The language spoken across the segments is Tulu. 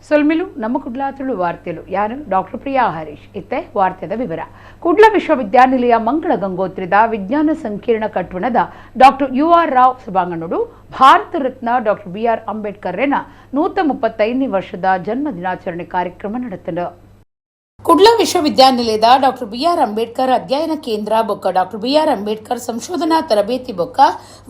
ಸೊಲ್ಮಿಲು ನಮ್ಮ ಕುಡ್ಲ ತುಳು ವಾರ್ತೆಲು ಯಾರು ಡಾಕ್ಟರ್ ಪ್ರಿಯಾ ಹರೀಶ್. ಇತ್ತೆ ವಾರ್ತೆದ ವಿವರ. ಕುಡ್ಲ ವಿಶ್ವವಿದ್ಯಾನಿಲಯ ಮಂಗಳ ಗಂಗೋತ್ರಿದ ವಿಜ್ಞಾನ ಸಂಕೀರ್ಣ ಕಟ್ಟಣದ doctor you are Rao ಸಭಾಂಗಣಡು Bharat Ratna doctor B R Ambedkar ರೇನ 135ನೇ ವರ್ಷದ ಜನ್ಮ ದಿನಾಚರಣೆ ಕಾರ್ಯಕ್ರಮ ನಡೆತನು. ಕುಡ್ಲ ವಿಶ್ವವಿದ್ಯಾನಿಲಯದ doctor B R Ambedkar ಅಧ್ಯಯನ ಕೇಂದ್ರ ಬೊಕ್ಕ doctor B R Ambedkar ಸಂಶೋಧನಾ ತರಬೇತಿ ಬೊಕ್ಕ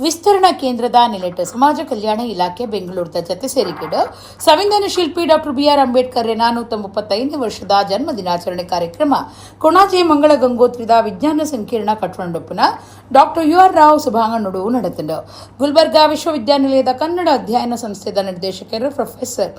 ವಿಸ್ತರಣಾ ಕೇಂದ್ರದ ನಿಲೆಟ್ ಸಮಾಜ ಕಲ್ಯಾಣ ಇಲಾಖೆ ಬೆಂಗಳೂರದ ಜತೆ ಸೇರಿಕೆಡು ಸಂವಿಧಾನ ಶಿಲ್ಪಿ doctor B R Ambedkar ರೇನ 135ನೇ ವರ್ಷದ ಜನ್ಮ ದಿನಾಚರಣೆ ಕಾರ್ಯಕ್ರಮ ಕೊಣಾಜೆ ಮಂಗಳ ಗಂಗೋತ್ರಿದ ವಿಜ್ಞಾನ ಸಂಕೀರ್ಣ ಕಟ್ಟಡೊಪ್ಪುನ doctor you are Rao ಸಭಾಂಗಣಡು ನಡೆತಂಡು. Gulbarga ವಿಶ್ವವಿದ್ಯಾನಿಲಯದ ಕನ್ನಡ ಅಧ್ಯಯನ ಸಂಸ್ಥೆದ ನಿರ್ದೇಶಕರು professor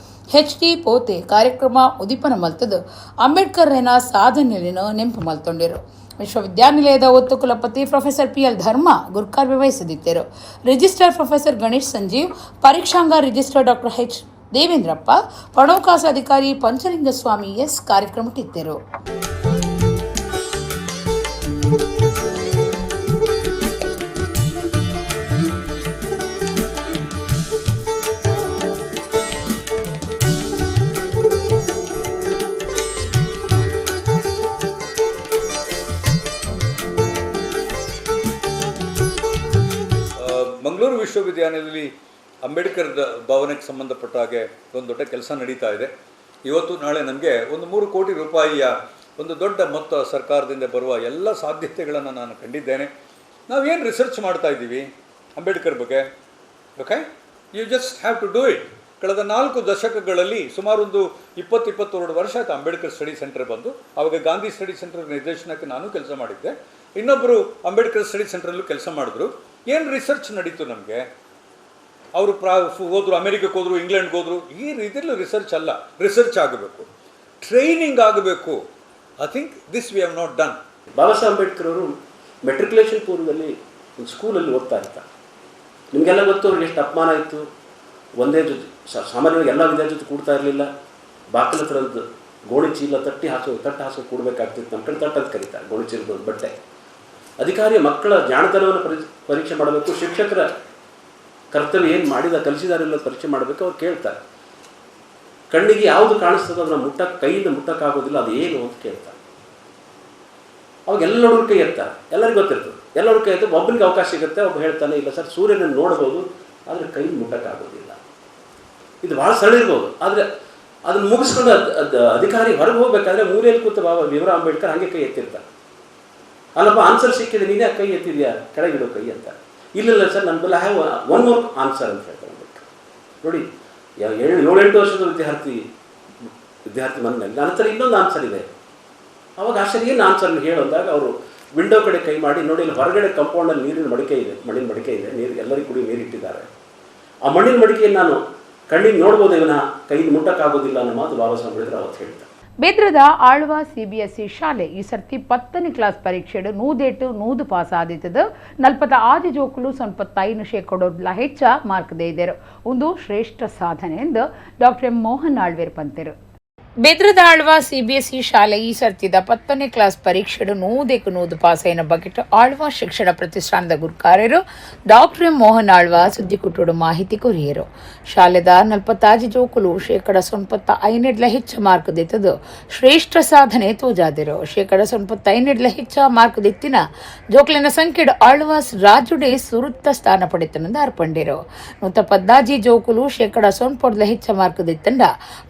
H D ಪೋತೆ ಕಾರ್ಯಕ್ರಮ ಉದಿಪನ ಮಲ್ತದು ಅಂಬೇಡ್ಕರ್ ರೇನ ಸಾಧನೆಯನ್ನು ನೆಂಪು ಮಲ್ತೊಂಡಿರು. ವಿಶ್ವವಿದ್ಯಾನಿಲಯದ ಒತ್ತು ಕುಲಪತಿ professor P L ಧರ್ಮ ಗುರ್ಕಾರ್ಮೆ ವಹಿಸದಿದ್ದರು. ರಿಜಿಸ್ಟ್ರಾರ್ ಪ್ರೊಫೆಸರ್ ಗಣೇಶ್ ಸಂಜೀವ್, ಪರೀಕ್ಷಾಂಗ registrar doctor H Devendrappa, ಪಣೋಕಾಸ ಅಧಿಕಾರಿ ಪಂಚಲಿಂಗಸ್ವಾಮಿ ಎಸ್ ಕಾರ್ಯಕ್ರಮಕ್ಕಿದ್ದರು. ಮಂಗಳೂರು ವಿಶ್ವವಿದ್ಯಾನಿಲಯದಲ್ಲಿ ಅಂಬೇಡ್ಕರ್ ಭವನಕ್ಕೆ ಸಂಬಂಧಪಟ್ಟ ಹಾಗೆ ಒಂದು ದೊಡ್ಡ ಕೆಲಸ ನಡೀತಾ ಇದೆ. ಇವತ್ತು ನಾಳೆ ನಮಗೆ ಒಂದು 3 ಕೋಟಿ ರೂಪಾಯಿಯ ಒಂದು ದೊಡ್ಡ ಮೊತ್ತ ಸರ್ಕಾರದಿಂದ ಬರುವ ಎಲ್ಲ ಸಾಧ್ಯತೆಗಳನ್ನು ನಾನು ಕಂಡಿದ್ದೇನೆ. ನಾವೇನು ರಿಸರ್ಚ್ ಮಾಡ್ತಾ ಇದ್ದೀವಿ ಅಂಬೇಡ್ಕರ್ ಬಗ್ಗೆ? Okay, you just have to do it. ಕಳೆದ 4 ದಶಕಗಳಲ್ಲಿ ಸುಮಾರು ಒಂದು 20-22 ವರ್ಷ ಆಯಿತು ಅಂಬೇಡ್ಕರ್ ಸ್ಟಡಿ ಸೆಂಟರ್ ಬಂದು. ಆವಾಗ ಗಾಂಧಿ ಸ್ಟಡಿ ಸೆಂಟರ್ ನಿರ್ದೇಶನಕ್ಕೆ ನಾನು ಕೆಲಸ ಮಾಡಿದ್ದೆ. ಇನ್ನೊಬ್ಬರು ಅಂಬೇಡ್ಕರ್ ಸ್ಟಡಿ ಸೆಂಟ್ರಲ್ಲೂ ಕೆಲಸ ಮಾಡಿದ್ರು. ಏನು ರಿಸರ್ಚ್ ನಡೀತು ನಮಗೆ? ಅವರು ಹೋದರು, ಅಮೆರಿಕಕ್ಕೆ ಹೋದರು, ಇಂಗ್ಲೆಂಡ್ಗೆ ಹೋದರು. ಈ ರೀತಿಯಲ್ಲಿ ರಿಸರ್ಚ್ ಅಲ್ಲ. ರಿಸರ್ಚ್ ಆಗಬೇಕು, ಟ್ರೈನಿಂಗ್ ಆಗಬೇಕು. I think this we have not done. Baba Saheb Ambedkar ಅವರು ಮೆಟ್ರಿಕ್ಯುಲೇಷನ್ ಪೂರ್ವದಲ್ಲಿ ಒಂದು ಸ್ಕೂಲಲ್ಲಿ ಓದ್ತಾ ಇರ್ತಾರೆ. ನಿಮಗೆಲ್ಲ ಗೊತ್ತು ಅವ್ರಿಗೆ ಎಷ್ಟು ಅಪಮಾನ ಇತ್ತು. ಒಂದೇ ಜೊತೆ ಸಾಮಾನ್ಯವಾಗಿ ಎಲ್ಲ ವಿದ್ಯಾರ್ಥಿ ಜೊತೆ ಕೂಡ್ತಾ ಇರಲಿಲ್ಲ. ಬಾಗಿಲ ಹತ್ರದ್ದು ಗೋಣಿ ಚೀಲ ತಟ್ಟಿ ಹಾಸು ತಟ್ಟು ಹಾಸು ಕೂಡಬೇಕಾಗ್ತಿತ್ತು. ನಮ್ಮ ಕಡೆ ತಟ್ಟು ಅಂತ ಕರೀತಾರೆ ಗೋಣಿ ಚೀಲದ ಒಂದು ಬಟ್ಟೆ. ಅಧಿಕಾರಿಯ ಮಕ್ಕಳ ಜಾಣತನವನ್ನು ಪರೀಕ್ಷೆ ಮಾಡಬೇಕು. ಶಿಕ್ಷಕರ ಕರ್ತವ್ಯ ಏನು ಮಾಡಿದ ಕಲಿಸಿದಾರಿಲ್ಲ ಪರೀಕ್ಷೆ ಮಾಡಬೇಕು. ಅವ್ರು ಕೇಳ್ತಾರೆ, ಕಣ್ಣಿಗೆ ಯಾವುದು ಕಾಣಿಸ್ತದೋ ಅದನ್ನು ಮುಟ್ಟಕ್ಕೆ ಕೈಯಿಂದ ಮುಟ್ಟಕ್ಕಾಗೋದಿಲ್ಲ, ಅದು ಏನು ಅಂತ ಕೇಳ್ತಾರೆ. ಅವಾಗ ಎಲ್ಲ ಹುಡುಗರು ಕೈ ಎತ್ತಾರೆ. ಎಲ್ಲರಿಗೂ ಗೊತ್ತಿರ್ತದೆ. ಎಲ್ಲರೂ ಕೈ ಎತ್ತ ಒಬ್ಬನಿಗೆ ಅವಕಾಶ ಸಿಗುತ್ತೆ. ಒಬ್ಬ ಹೇಳ್ತಾನೆ, ಇಲ್ಲ ಸರ್, ಸೂರ್ಯನ ನೋಡ್ಬೋದು, ಆದರೆ ಕೈ ಮುಟ್ಟಕ್ಕಾಗೋದಿಲ್ಲ. ಇದು ಭಾಳ ಸರಳ ಇರ್ಬೋದು. ಆದರೆ ಅದನ್ನು ಮುಗಿಸ್ಕೊಂಡು ಅದು ಅದು ಅಧಿಕಾರಿ ಹೊರಗೆ ಹೋಗ್ಬೇಕಾದ್ರೆ ಮೂಲೆಯಲ್ಲಿ ಕೂತ ಬಾಬಾ ಭೀಮರಾವ್ ಅಂಬೇಡ್ಕರ್ ಹಾಗೆ ಕೈ ಎತ್ತಿರ್ತಾರೆ. ಅಲ್ಲಪ್ಪ, ಆನ್ಸರ್ ಸಿಕ್ಕಿದೆ, ನೀನೇ ಕೈ ಎತ್ತಿದ್ಯಾ, ಕೆಳಗಿಡು ಕೈ ಅಂತ. ಇಲ್ಲ ಇಲ್ಲ ಸರ್, ನನ್ನ ಬಲ್ಲ have one more answer ಅಂತ ಹೇಳ್ತಾರೆ ಅಂಬೇಡ್ಕರ್. ನೋಡಿ, ಏಳು ಏಳೆಂಟು ವರ್ಷದ ವಿದ್ಯಾರ್ಥಿ ವಿದ್ಯಾರ್ಥಿ ಮನದಲ್ಲಿ ನನ್ನ ಹತ್ರ ಇನ್ನೊಂದು ಆನ್ಸರ್ ಇದೆ. ಅವಾಗ ಆಶ್ಚರ್ಯ, ಏನು ಆನ್ಸರ್ ಹೇಳು ಅಂದಾಗ, ಅವರು ವಿಂಡೋ ಕಡೆ ಕೈ ಮಾಡಿ, ನೋಡಿ ಇಲ್ಲಿ ಹೊರಗಡೆ ಕಂಪೌಂಡಲ್ಲಿ ನೀರಿನ ಮಡಿಕೆ ಇದೆ, ಮಣ್ಣಿನ ಮಡಿಕೆ ಇದೆ, ನೀರು ಎಲ್ಲರಿಗೂ ಕುಡಿಯೋ ನೀರು ಇಟ್ಟಿದ್ದಾರೆ. ಆ ಮಣ್ಣಿನ ಮಡಿಕೆಯನ್ನು ನಾನು ಕಣ್ಣಿಗೆ ನೋಡ್ಬೋದು, ಇವನ ಕೈಯಿಂದ ಮುಟ್ಟಕ್ಕಾಗೋದಿಲ್ಲ ಅನ್ನೋ ಮಾತು ಬಾಬಾ ಸಾಹೇಬ್ ಅಂಬೇಡ್ಕರ್ ಅವತ್ತು ಹೇಳ್ತಾರೆ. ಬೆದ್ರದ ಆಳ್ವ ಸಿಬಿಎಸ್ಇ ಶಾಲೆ ಈ ಸರ್ತಿ 10ನೇ ಕ್ಲಾಸ್ ಪರೀಕ್ಷೆಡು 100ಕ್ಕೆ 100 ಪಾಸ್ ಆದಿತ್ತದು. 46 ಜೋಕುಲು 95 ಶೇಕಡೋಡ್ಲ ಹೆಚ್ಚ ಮಾರ್ಕ್ ದೇದರು. ಒಂದು ಶ್ರೇಷ್ಠ ಸಾಧನೆ ಎಂದು ಡಾಕ್ಟರ್ ಎಂ ಮೋಹನ್ ಆಳ್ವೇರ್ ಪಂತೆರು. ಬೆದ್ರದ ಆಳ್ವ ಸಿಬಿಎಸ್ಇ ಶಾಲೆ ಈ ಸರ್ತಿದ 10ನೇ ಕ್ಲಾಸ್ ಪರೀಕ್ಷೆಡು 100ಕ್ಕೆ 100 ಪಾಸ್ ಆಯಿನ ಬಗೆಟ್ ಆಳ್ವ ಶಿಕ್ಷಣ ಪ್ರತಿಷ್ಠಾನದ ಗುರುಕಾರ್ಯರು ಡಾಕ್ಟರ್ ಎಂ ಮೋಹನ್ ಆಳ್ವ ಸುದ್ದಿಕುಟ್ಟುಡು ಮಾಹಿತಿ ಕೊರಿಯರು. ಶಾಲೆದ 46 ಜೋಕುಲು 95%ಡ್ಲ ಹೆಚ್ಚು ಮಾರ್ಕ್ ದಿತ್ತದು ಶ್ರೇಷ್ಠ ಸಾಧನೆ ತೋಜಾದಿರು. 95%ಡ್ಲ ಹೆಚ್ಚ ಮಾರ್ಕ್ ದಿತ್ತಿನ ಜೋಕ್ಲಿನ ಸಂಖ್ಯೆಡು ಆಳ್ವಾಸ್ ರಾಜುಡೆ ಸುರುತ್ತ ಸ್ಥಾನ ಪಡೆತನಂದು ಅರ್ಪಂಡಿರು. 116 ಜೋಕುಲು 90ಡ್ಲ ಹೆಚ್ಚ ಮಾರ್ಕ್ ದಿತ್ತಂಡ,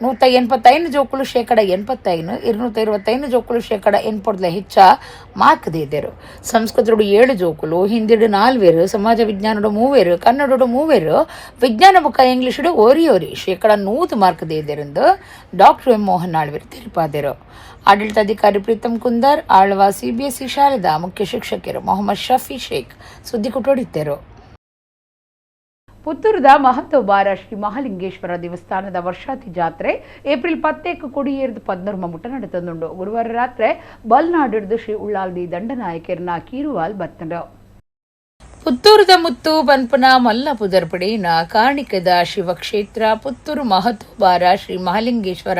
185 ಜೋಕುಲು 85%, 225 ಜೋಕುಲು 80ಡ್ಲ ಹೆಚ್ಚ ಮಾರ್ಕ್ ದಿದ್ದರು. ಸಂಸ್ಕೃತಡು ಏಳು ಜೋಕುಲು, ಹಿಂದಿಡು ನಾಲ್ವೇರು, ಸಮಾಜ ವಿಜ್ಞಾನಡು ಮೂವೇರು, ಕನ್ನಡಡು ಮೂವೇರು, ವಿಜ್ಞಾನ ಬುಕ್ಕ ಇಂಗ್ಲಿಷುಡು ಓರಿ ಓರಿ 100% ಮಾರ್ಕ್ ದಿದ್ದರೆಂದು ಡಾಕ್ಟರ್ ಎಂ ಮೋಹನ್ ಆಳ್ವೇರ್ ತಿಳಿಪಾದರು. ಆಡಳಿತಾಧಿಕಾರಿ ಪ್ರೀತಂ ಕುಂದರ್, ಆಳ್ವ ಸಿಬಿಎಸ್ಇ ಶಾಲೆದ ಮುಖ್ಯ ಶಿಕ್ಷಕರು ಮೊಹಮ್ಮದ್ ಶಫಿ ಶೇಖ್ ಸುದ್ದಿ ಕುಟೋಡಿದ್ದರು. ಪುತ್ತೂರದ ಮಹತ್ವಬಾರ ಶ್ರೀ ಮಹಾಲಿಂಗೇಶ್ವರ ದೇವಸ್ಥಾನದ ವರ್ಷಾತಿ ಜಾತ್ರೆ ಏಪ್ರಿಲ್ 10ಕ್ಕೆ ಕೊಡಿಯೇರಿದ 11 ಮುಟ್ಟ ನಡೆತಂದುಂಡು. ಗುರುವಾರ ರಾತ್ರಿ ಬಲ್ನಾಡಿಡ್ದು ಶ್ರೀ ಉಳ್ಳಾಲ್ದಿ ದಂಡನಾಯಕರ್ನ ಕೀರುವಾಲ್ ಬತ್ತಂಡು. ಪುತ್ತೂರುದ ಮುತ್ತು ಪನ್ಪುನ ಮಲ್ಲ ಪುದರ್ಪಡಿನ ಕಾರ್ಣಿಕದ ಶಿವಕ್ಷೇತ್ರ ಪುತ್ತೂರು ಮಹತ್ವಬಾರ ಶ್ರೀ ಮಹಾಲಿಂಗೇಶ್ವರ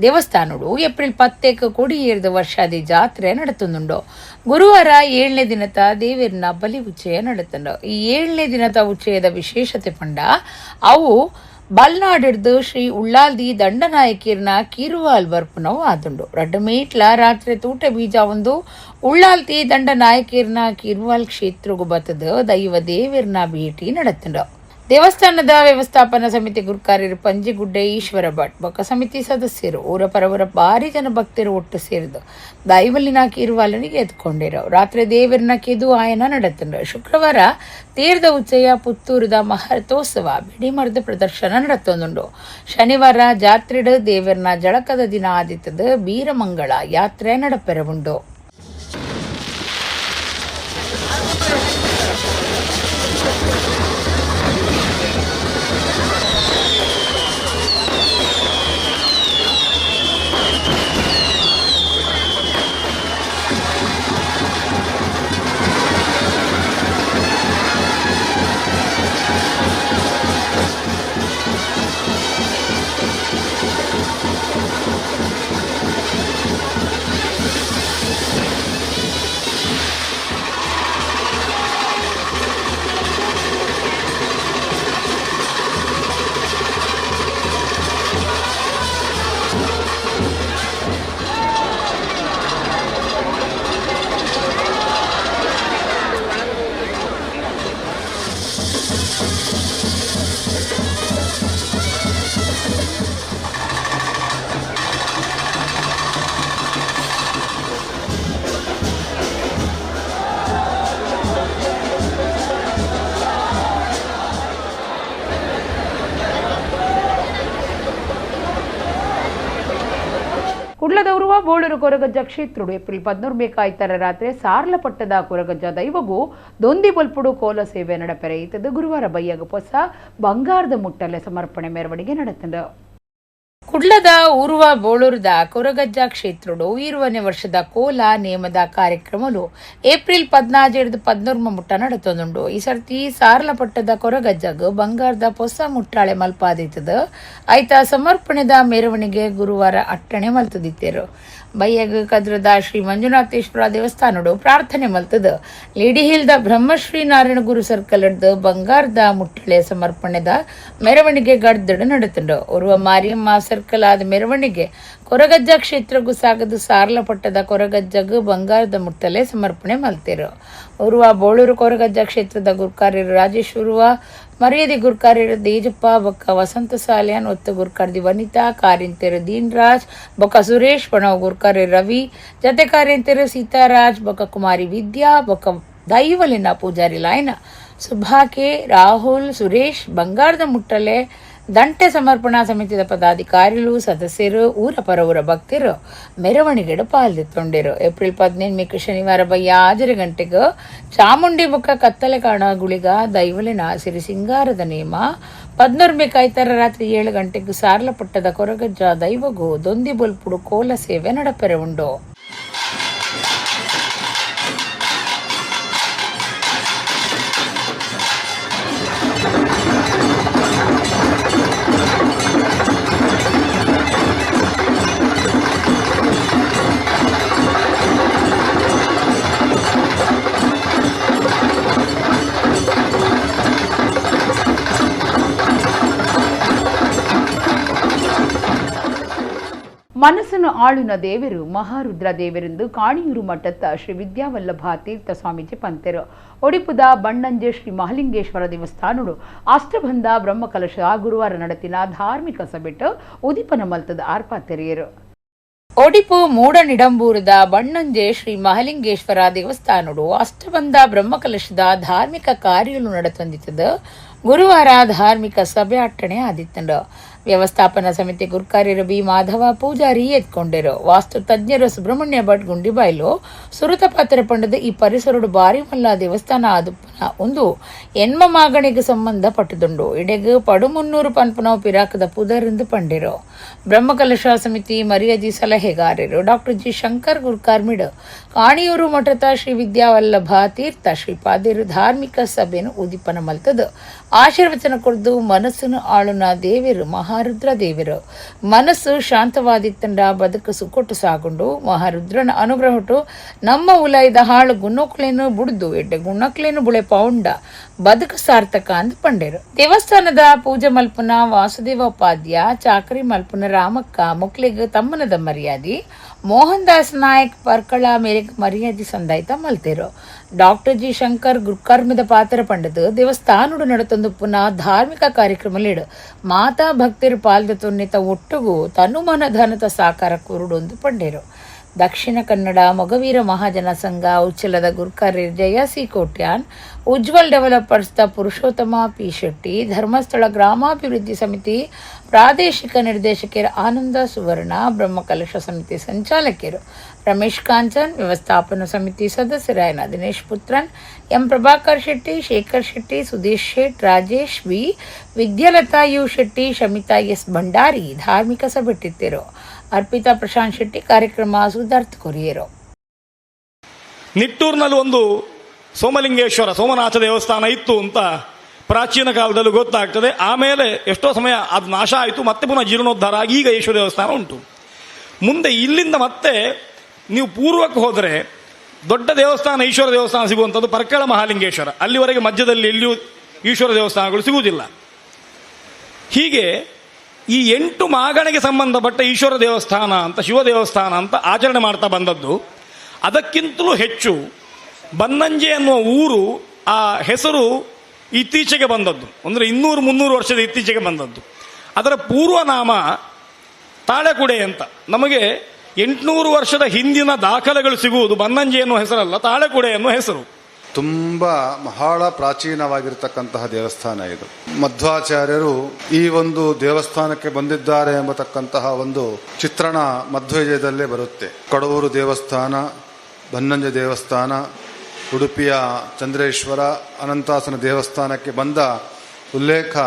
ದೇವಸ್ಥಾನಡು ಏಪ್ರಿಲ್ 10ಕ್ಕೆ ಕೊಡಿಯೇರಿದ ವರ್ಷಾದಿ ಜಾತ್ರೆ ನಡೆತಂದುಂಡು. ಗುರುವಾರ ಏಳನೇ ದಿನತ ದೇವಿರ್ನ ಬಲಿ ಉಚ್ಚಯ ನಡೆತಂಡು. ಈ ಏಳನೇ ದಿನತ ಉಚ್ಚಯದ ವಿಶೇಷತೆ ಪಂಡ ಅವು ಬಲ್ನಾಡಿಡ್ದು ಶ್ರೀ ಉಳ್ಳಾಲ್ದಿ ದಂಡನಾಯಕಿರ್ನ ಕಿರುವಾಲ್ ಬರ್ಪುನವು ಆದುಂಡು. ರಡ್ಡು ಮೇಟ್ಲ ರಾತ್ರಿ ತೂಟ ಬೀಜ ಒಂದು ಉಳ್ಳಾಲ್ತಿ ದಂಡನಾಯಕಿರ್ನ ಕಿರುವಾಲ್ ಕ್ಷೇತ್ರಗು ಬತ್ತದು ದೈವ ದೇವಿರ್ನ ಭೇಟಿ ನಡತುಂಡು. ದೇವಸ್ಥಾನದ ವ್ಯವಸ್ಥಾಪನಾ ಸಮಿತಿ ಗುರುಕಾರ್ಯರು ಪಂಜಿಗುಡ್ಡೆ ಈಶ್ವರ ಭಟ್ ಬೊಕ್ಕ ಸಮಿತಿ ಸದಸ್ಯರು ಊರ ಪರವರ ಭಾರಿ ಜನ ಭಕ್ತರು ಒಟ್ಟು ಸೇರಿದು ದೈವಲಿನ ಕಿರುವಾಲನಿಗೆ ಎತ್ಕೊಂಡಿರೋ. ರಾತ್ರಿ ದೇವರನ್ನ ಕೆದು ಆಯನ ನಡತುಂಡು. ಶುಕ್ರವಾರ ತೀರ್ದ ಉಚ್ಚಯ ಪುತ್ತೂರದ ಮಹತ್ವೋತ್ಸವ ಬಿಡಿಮರದ ಪ್ರದರ್ಶನ ನಡತೊಂದುಂಡು. ಶನಿವಾರ ಜಾತ್ರೆಡು ದೇವರನ್ನ ಜಳಕದ ದಿನ ಆದಿತ್ತದ ಬೀರಮಂಗಳ ಯಾತ್ರೆ ನಡಪೆರವುಂಡು. ಕುಡ್ಲದವರುವ ಬೋಳೂರು ಕೊರಗಜ್ಜ ಕ್ಷೇತ್ರುಡು ಏಪ್ರಿಲ್ 14 ಬೇಕಾಯ್ತರ ರಾತ್ರಿ ಸಾರ್ಲಪಟ್ಟದ ಕೊರಗಜ್ಜ ದೈವಗೂ ದೊಂದಿ ಬಲ್ಪುಡು ಕೋಲ ಸೇವೆ ನಡಪೆರೆ ಇತ್ತದು. ಗುರುವಾರ ಬಯ್ಯಗ ಪೊಸ ಬಂಗಾರದ ಮುಟ್ಟಲೆ ಸಮರ್ಪಣೆ ಮೆರವಣಿಗೆ ನಡೆತಂಡು. ಕುಡ್ಲದ ಊರುವ ಬೋಳೂರದ ಕೊರಗಜ್ಜ ಕ್ಷೇತ್ರುಡು 20ನೇ ವರ್ಷದ ಕೋಲ ನೇಮದ ಕಾರ್ಯಕ್ರಮಲು ಏಪ್ರಿಲ್ 14 14 ಮುಟ್ಟ ನಡತೊಂದುಂಡು. ಈ ಸರ್ತಿ ಸಾರ್ಲಪಟ್ಟದ ಕೊರಗಜ್ಜಗ್ ಬಂಗಾರದ ಪೊಸ ಮುಟ್ಟಾಳೆ ಮಲ್ಪಾದಿತ್ತದ. ಆಯ್ತ ಸಮರ್ಪಣೆದ ಮೆರವಣಿಗೆ ಗುರುವಾರ ಅಟ್ಟಣೆ ಮಲ್ತದಿತ್ತೇರು. ಬಯ್ಯಗ್ ಕದ್ರದ ಶ್ರೀ ಮಂಜುನಾಥೇಶ್ವರ ದೇವಸ್ಥಾನಡು ಪ್ರಾರ್ಥನೆ ಮಲ್ತದ. ಲೇಡಿ ಹಿಲ್ದ ಬ್ರಹ್ಮಶ್ರೀ ನಾರಾಯಣ ಗುರು ಸರ್ಕಲ್ ಬಂಗಾರದ ಮುಟ್ಟಳೆ ಸಮರ್ಪಣೆದ ಮೆರವಣಿಗೆ ಗಡ್ದಡು ನಡತುಂಡು. ಓರ್ವ ಮಾರಿಯಮ್ಮ ಸರ್ಕಲ್ ಆದ ಮೆರವಣಿಗೆ ಕೊರಗಜ್ಜ ಕ್ಷೇತ್ರಗೂ ಸಾಗದು ಸಾರ್ಲಪಟ್ಟದ ಕೊರಗಜ್ಜಗ್ ಬಂಗಾರದ ಮುಟ್ಟಲೆ ಸಮರ್ಪಣೆ ಮಲ್ತೇರು. ಓರ್ವ ಬೋಳೂರು ಕೊರಗಜ್ಜ ಕ್ಷೇತ್ರದ ಗುರುಕಾರ್ಯರು ರಾಜೇಶ್ ಉರ್ವ, ಮರ್ಯಾದೆ ಗುರುಕಾರ್ಯರು ದೇಜಪ್ಪ ಬೊಕ್ಕ ವಸಂತ ಸಾಲ್ಯಾನ್, ಒತ್ತು ಗುರುಕಾರ್ದಿ ವನಿತಾ, ಕಾರಿಂತೆರು ದೀನ್ರಾಜ್ ಬೊಕ್ಕ ಸುರೇಶ್, ಪಣವ್ ಗುರುಕಾರ್ಯ ರವಿ, ಜತೆ ಕಾರಿಂತೆರು ಸೀತಾರಾಜ್ ಬೊಕ್ಕ ಕುಮಾರಿ ವಿದ್ಯಾ ಬೊಕ್ಕ ದೈವಲಿನ ಪೂಜಾರಿ ಲಾಯನ ಸುಭಾಕೆ ರಾಹುಲ್ ಸುರೇಶ್ ಬಂಗಾರದ ಮುಟ್ಟಲೆ ದಂಟೆ ಸಮರ್ಪಣಾ ಸಮಿತಿದ ಪದಾಧಿಕಾರಿಗಳು ಸದಸ್ಯರು ಊರ ಪರವೂರ ಭಕ್ತರು ಮೆರವಣಿಗೆಡು ಪಾಲ್ದಿತ್ತೊಂಡಿರು. ಏಪ್ರಿಲ್ 15 ಶನಿವಾರ ಬಯ್ಯ 6 ಗಂಟೆಗೆ ಚಾಮುಂಡಿ ಬೊಕ್ಕ ಕತ್ತಲೆ ಕಾಣ ಗುಳಿಗ ದೈವಲಿನ ಸಿರಿ ಸಿಂಗಾರದ ನೇಮ 14 ಕಾಯ್ತಾರ ರಾತ್ರಿ 7 ಗಂಟೆಗೆ ಸಾರ್ಲಪಟ್ಟದ ಕೊರಗಜ್ಜ ದೈವಗೂ ದೊಂದಿ ಬೊಲ್ಪುಡು ಕೋಲ ಸೇವೆ ನಡಪೆರೆ ಉಂಡು. ಮನಸ್ಸನ್ನು ಆಳುನ ದೇವರು ಮಹಾರುದ್ರ ದೇವರೆಂದು ಕಾಣಿಯೂರು ಮಠದ ಶ್ರೀ ವಿದ್ಯಾವಲ್ಲಭ ತೀರ್ಥ ಸ್ವಾಮೀಜಿ ಪಂತೆರು. ಒಡಿಪುದ ಬಣ್ಣಂಜೆ ಶ್ರೀ ಮಹಲಿಂಗೇಶ್ವರ ದೇವಸ್ಥಾನಡು ಅಷ್ಟಬಂಧ ಬ್ರಹ್ಮಕಲಶ ಗುರುವಾರ ನಡೆತಿನ ಧಾರ್ಮಿಕ ಸಭೆಟ್ ಉದಿಪನ ಮಲ್ತದ ಆರ್ಪಾತೆರೆಯರು. ಒಡಿಪು ಮೂಡನಿಡಂಬೂರದ ಬಣ್ಣಂಜೆ ಶ್ರೀ ಮಹಲಿಂಗೇಶ್ವರ ದೇವಸ್ಥಾನಡು ಅಷ್ಟಬಂಧ ಬ್ರಹ್ಮಕಲಶದ ಧಾರ್ಮಿಕ ಕಾರ್ಯಗಳು ನಡೆತಂದಿತ್ತದ. ಗುರುವಾರ ಧಾರ್ಮಿಕ ಸಭೆ ಅಟ್ಟಣೆ ಆದಿತ್ತಂಡು. ವ್ಯವಸ್ಥಾಪನಾ ಸಮಿತಿ ಗುರುಕಾರ್ಯರು ಬಿ ಮಾಧವ ಪೂಜಾರಿ ಎತ್ಕೊಂಡಿರು. ವಾಸ್ತು ತಜ್ಞರು ಸುಬ್ರಹ್ಮಣ್ಯ ಭಟ್ ಗುಂಡಿಬಾಯ್ಲು ಸುರುತ ಪಾತ್ರ ಪಂಡದ ಈ ಪರಿಸರಡು ಬಾರಿ ಮಲ್ಲ ದೇವಸ್ಥಾನ ಆದುಪ್ಪನ ಒಂದು ಎನ್ಮ ಮಾಗಣಿಗೆ ಸಂಬಂಧ ಪಟ್ಟದುಂಡು. ಇಡೆಗ್ ಪಡುಮುನ್ನೂರು ಪನ್ಪನವು ಪಿರಾಕದ ಪುದರೆಂದು ಪಂಡಿರು. ಬ್ರಹ್ಮಕಲಶ ಸಮಿತಿ ಮರ್ಯಾದಿ ಸಲಹೆಗಾರರು ಡಾಕ್ಟರ್ ಜಿ ಶಂಕರ್ ಗುರುಕಾರ್ಮಿಡ್ ಕಾಣಿಯೂರು ಮಠದ ಶ್ರೀ ವಿದ್ಯಾವಲ್ಲಭ ತೀರ್ಥ ಶ್ರೀಪಾದಿರು ಧಾರ್ಮಿಕ ಸಭೆಯನ್ನು ಉದಿಪನ ಮಲ್ತದು ಆಶೀರ್ವಚನ ಕೊಡ್ದು ಮನಸ್ಸನ್ನು ಆಳುನ ದೇವರು ಮಹಾರುದ್ರ Maharudra ದೇವರು. ಮನಸ್ಸು ಶಾಂತವಾದಿತ್ತಂಡ ಬದುಕು ಸುಕೊಟ್ಟು ಸಾಗುಂಡು. ಮಹಾರುದ್ರನ ಅನುಗ್ರಹಟು ನಮ್ಮ ಉಲಾಯ್ದ ಹಾಳು ಗುಣಕ್ಲೇನು ಬುಡ್ದು ಎಡ್ಡೆ ಗುಣಕ್ಲೇನು ಬುಳೆ ಪೌಂಡ ಬದುಕು ಸಾರ್ಥಕ ಅಂದ್ ಪಂಡೇರು. ದೇವಸ್ಥಾನದ ಪೂಜೆ ಮಲ್ಪುನ ವಾಸುದೇವ ಉಪಾಧ್ಯ, ಚಾಕರಿ ಮಲ್ಪುನ ರಾಮಕ್ಕ ಮುಕ್ಲಿಗ್ ತಮ್ಮನದ ಮರ್ಯಾದಿ, ಮೋಹನ್ ದಾಸ್ ನಾಯಕ್ ಪರ್ಕಳ ಮೇರೆಗೆ ಮರ್ಯಾದೆ ಸಂದಾಯ್ತ ಮಲ್ತೇರು. ಡಾಕ್ಟರ್ ಜಿ ಶಂಕರ್ ಗುರುಕರ್ಮದ ಪಾತ್ರ ಪಂಡದು ದೇವಸ್ಥಾನಡು ನಡತೊಂದು ಪುನಃ ಧಾರ್ಮಿಕ ಕಾರ್ಯಕ್ರಮಲಿಡು ಮಾತಾ ಭಕ್ತರು ಪಾಲ್ದ ತೊನ್ನಿತ ಒಟ್ಟುಗು ತನುಮನ ಧನತ ಸಾಕಾರ ಕುರುಡೊಂದು ಪಂಡೇರು. ದಕ್ಷಿಣ ಕನ್ನಡ ಮೊಗವೀರ ಮಹಾಜನ ಸಂಘ ಉಚ್ಚಲದ ಗುರ್ಕಾರ್ಯ ಜಯ ಸಿ ಕೋಟ್ಯಾನ್, ಉಜ್ವಲ್ ಡೆವಲಪರ್ಸ್ದ ಪುರುಷೋತ್ತಮ ಪಿ ಶೆಟ್ಟಿ, ಧರ್ಮಸ್ಥಳ ಗ್ರಾಮಾಭಿವೃದ್ಧಿ ಸಮಿತಿ ಪ್ರಾದೇಶಿಕ ನಿರ್ದೇಶಕರು ಆನಂದ ಸುವರ್ಣ, ಬ್ರಹ್ಮಕಲಶ ಸಮಿತಿ ಸಂಚಾಲಕರು ರಮೇಶ್ ಕಾಂಚನ್, ವ್ಯವಸ್ಥಾಪನಾ ಸಮಿತಿ ಸದಸ್ಯರಾಯನ Dinesh Puthran, M Prabhakar Shetty, Shekhar Shetty, Sudesh Shet, Rajesh V, Vidyalatha you Shetty, Shamitha S Bhandari ಧಾರ್ಮಿಕ ಸಭೆಟ್ಟಿತ್ತಿರು. ಅರ್ಪಿತಾ ಪ್ರಶಾಂತ್ ಶೆಟ್ಟಿ ಕಾರ್ಯಕ್ರಮ ಸುಧಾರ್ಥ ಕೊರಿಯರು. ನಿಟ್ಟೂರಿನಲ್ಲಿ ಒಂದು ಸೋಮಲಿಂಗೇಶ್ವರ ಸೋಮನಾಥ ದೇವಸ್ಥಾನ ಇತ್ತು ಅಂತ ಪ್ರಾಚೀನ ಕಾಲದಲ್ಲೂ ಗೊತ್ತಾಗ್ತದೆ. ಆಮೇಲೆ ಎಷ್ಟೋ ಸಮಯ ಅದು ನಾಶ ಆಯಿತು, ಮತ್ತೆ ಪುನಃ ಜೀರ್ಣೋದ್ಧಾರ ಆಗಿ ಈಗ ಈಶ್ವರ ದೇವಸ್ಥಾನ ಉಂಟು. ಮುಂದೆ ಇಲ್ಲಿಂದ ಮತ್ತೆ ನೀವು ಪೂರ್ವಕ್ಕೆ ಹೋದರೆ ದೊಡ್ಡ ದೇವಸ್ಥಾನ, ಈಶ್ವರ ದೇವಸ್ಥಾನ ಸಿಗುವಂಥದ್ದು ಪರ್ಕಳ ಮಹಾಲಿಂಗೇಶ್ವರ. ಅಲ್ಲಿವರೆಗೆ ಮಧ್ಯದಲ್ಲಿ ಎಲ್ಲಿಯೂ ಈಶ್ವರ ದೇವಸ್ಥಾನಗಳು ಸಿಗುವುದಿಲ್ಲ. ಹೀಗೆ ಈ 8 ಮಾಗಣೆಗೆ ಸಂಬಂಧಪಟ್ಟ ಈಶ್ವರ ದೇವಸ್ಥಾನ ಅಂತ, ಶಿವ ದೇವಸ್ಥಾನ ಅಂತ ಆಚರಣೆ ಮಾಡ್ತಾ ಬಂದದ್ದು. ಅದಕ್ಕಿಂತಲೂ ಹೆಚ್ಚು ಬನ್ನಂಜೆ ಅನ್ನುವ ಊರು, ಆ ಹೆಸರು ಇತ್ತೀಚೆಗೆ ಬಂದದ್ದು, ಅಂದರೆ 200-300 ವರ್ಷದ ಇತ್ತೀಚೆಗೆ ಬಂದದ್ದು. ಅದರ ಪೂರ್ವನಾಮ ತಾಳೆಕುಡೆ ಅಂತ. ನಮಗೆ 800 ವರ್ಷದ ಹಿಂದಿನ ದಾಖಲೆಗಳು ಸಿಗುವುದು ಬನ್ನಂಜೆ ಎನ್ನುವ ಹೆಸರಲ್ಲ, ತಾಳೆಕುಡೆ ಎನ್ನುವ ಹೆಸರು. ತುಂಬ ಬಹಳ ಪ್ರಾಚೀನವಾಗಿರ್ತಕ್ಕಂತಹ ದೇವಸ್ಥಾನ ಇದು. ಮಧ್ವಾಚಾರ್ಯರು ಈ ಒಂದು ದೇವಸ್ಥಾನಕ್ಕೆ ಬಂದಿದ್ದಾರೆ ಎಂಬತಕ್ಕಂತಹ ಒಂದು ಚಿತ್ರಣ ಮಧ್ವವಿಜಯದಲ್ಲೇ ಬರುತ್ತೆ. ಕಡವೂರು ದೇವಸ್ಥಾನ, ಬನ್ನಂಜೆ ದೇವಸ್ಥಾನ, ಉಡುಪಿಯ ಚಂದ್ರೇಶ್ವರ ಅನಂತಾಸನ ದೇವಸ್ಥಾನಕ್ಕೆ ಬಂದ ಉಲ್ಲೇಖ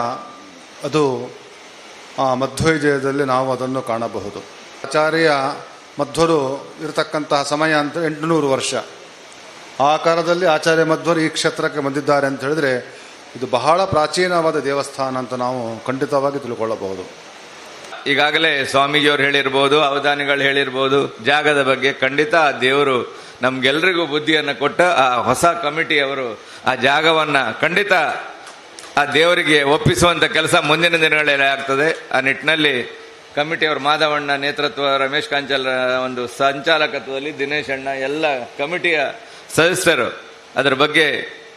ಅದು ಆ ಮಧ್ವವಿಜಯದಲ್ಲಿ ನಾವು ಅದನ್ನು ಕಾಣಬಹುದು. ಆಚಾರ್ಯ ಮಧ್ವರು ಇರತಕ್ಕಂತಹ ಸಮಯ ಅಂತ 800 ವರ್ಷ. ಆ ಕಾಲದಲ್ಲಿ ಆಚಾರ್ಯ ಮಧ್ವರು ಈ ಕ್ಷೇತ್ರಕ್ಕೆ ಬಂದಿದ್ದಾರೆ ಅಂತ ಹೇಳಿದ್ರೆ ಇದು ಬಹಳ ಪ್ರಾಚೀನವಾದ ದೇವಸ್ಥಾನ ಅಂತ ನಾವು ಖಂಡಿತವಾಗಿ ತಿಳ್ಕೊಳ್ಳಬಹುದು. ಈಗಾಗಲೇ ಸ್ವಾಮೀಜಿಯವರು ಹೇಳಿರ್ಬೋದು, ಅವಧಾನಿಗಳು ಹೇಳಿರ್ಬೋದು ಜಾಗದ ಬಗ್ಗೆ. ಖಂಡಿತ ಆ ದೇವರು ನಮ್ಗೆಲ್ರಿಗೂ ಬುದ್ಧಿಯನ್ನು ಕೊಟ್ಟ ಆ ಹೊಸ ಕಮಿಟಿಯವರು ಆ ಜಾಗವನ್ನು ಖಂಡಿತ ಆ ದೇವರಿಗೆ ಒಪ್ಪಿಸುವಂಥ ಕೆಲಸ ಮುಂದಿನ ದಿನಗಳಲ್ಲಿ ಆಗ್ತದೆ. ಆ ನಿಟ್ಟಿನಲ್ಲಿ ಕಮಿಟಿಯವರು ಮಾಧವಣ್ಣ ನೇತೃತ್ವ, ರಮೇಶ್ ಕಾಂಚಲ್ ಒಂದು ಸಂಚಾಲಕತ್ವದಲ್ಲಿ ದಿನೇಶ್ ಅಣ್ಣ, ಎಲ್ಲ ಕಮಿಟಿಯ ಸದಸ್ಯರು ಅದರ ಬಗ್ಗೆ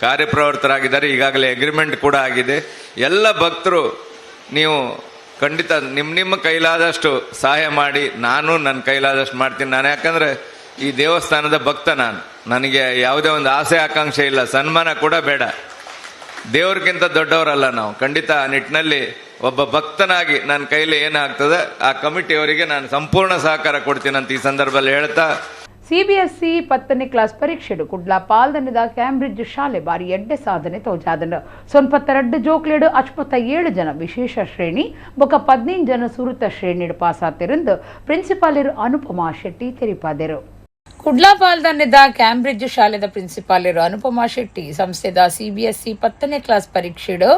ಕಾರ್ಯಪ್ರವೃತ್ತರಾಗಿದ್ದಾರೆ. ಈಗಾಗಲೇ ಅಗ್ರಿಮೆಂಟ್ ಕೂಡ ಆಗಿದೆ. ಎಲ್ಲ ಭಕ್ತರು ನೀವು ಖಂಡಿತ ನಿಮ್ಮ ನಿಮ್ಮ ಕೈಲಾದಷ್ಟು ಸಹಾಯ ಮಾಡಿ. ನಾನು ನನ್ನ ಕೈಲಾದಷ್ಟು ಮಾಡ್ತೀನಿ. ನಾನು ಯಾಕಂದರೆ ಈ ದೇವಸ್ಥಾನದ ಭಕ್ತ ನಾನು. ನನಗೆ ಯಾವುದೇ ಒಂದು ಆಸೆ ಆಕಾಂಕ್ಷೆ ಇಲ್ಲ, ಸನ್ಮಾನ ಕೂಡ ಬೇಡ. ದೇವ್ರಿಗಿಂತ ದೊಡ್ಡವರಲ್ಲ ನಾವು. ಖಂಡಿತ ಆ ನಿಟ್ಟಿನಲ್ಲಿ ಒಬ್ಬ ಭಕ್ತನಾಗಿ ನನ್ನ ಕೈಲಿ ಏನಾಗ್ತದೆ ಆ ಕಮಿಟಿಯವರಿಗೆ ನಾನು ಸಂಪೂರ್ಣ ಸಹಕಾರ ಕೊಡ್ತೀನಿ ಅಂತ ಈ ಸಂದರ್ಭದಲ್ಲಿ ಹೇಳ್ತಾ. ಸಿಬಿಎಸ್ಇ 10ನೇ ಕ್ಲಾಸ್ ಪರೀಕ್ಷೆಡು ಕುಡ್ಲ ಪಾಲ್ದನದ ಕ್ಯಾಂಬ್ರಿಡ್ಜ್ ಶಾಲೆ ಬಾರಿ ಎಡ್ಡೆ ಸಾಧನೆ ತೋಜಾದನು. ಸೊನ್ಪತ್ತೆರಡು ಜೋಕ್ಲೇಡು 57 ಜನ ವಿಶೇಷ ಶ್ರೇಣಿ ಬೊಕ 15 ಜನ ಸುರುತ ಶ್ರೇಣಿಡು ಪಾಸಾತಿರಂದು ಪ್ರಿನ್ಸಿಪಾಲರು ಅನುಪಮಾ ಶೆಟ್ಟಿ ತೆರಿಪಾದರು. ಕುಡ್ಲಾ ಪಾಲ್ದನ್ನೆದ ಕ್ಯಾಂಬ್ರಿಡ್ಜ್ ಶಾಲೆದ ಪ್ರಿನ್ಸಿಪಾಲರು ಅನುಪಮಾ ಶೆಟ್ಟಿ ಸಂಸ್ಥೆದ ಸಿಬಿಎಸ್ಇ 10ನೇ ಕ್ಲಾಸ್ ಪರೀಕ್ಷೆಡು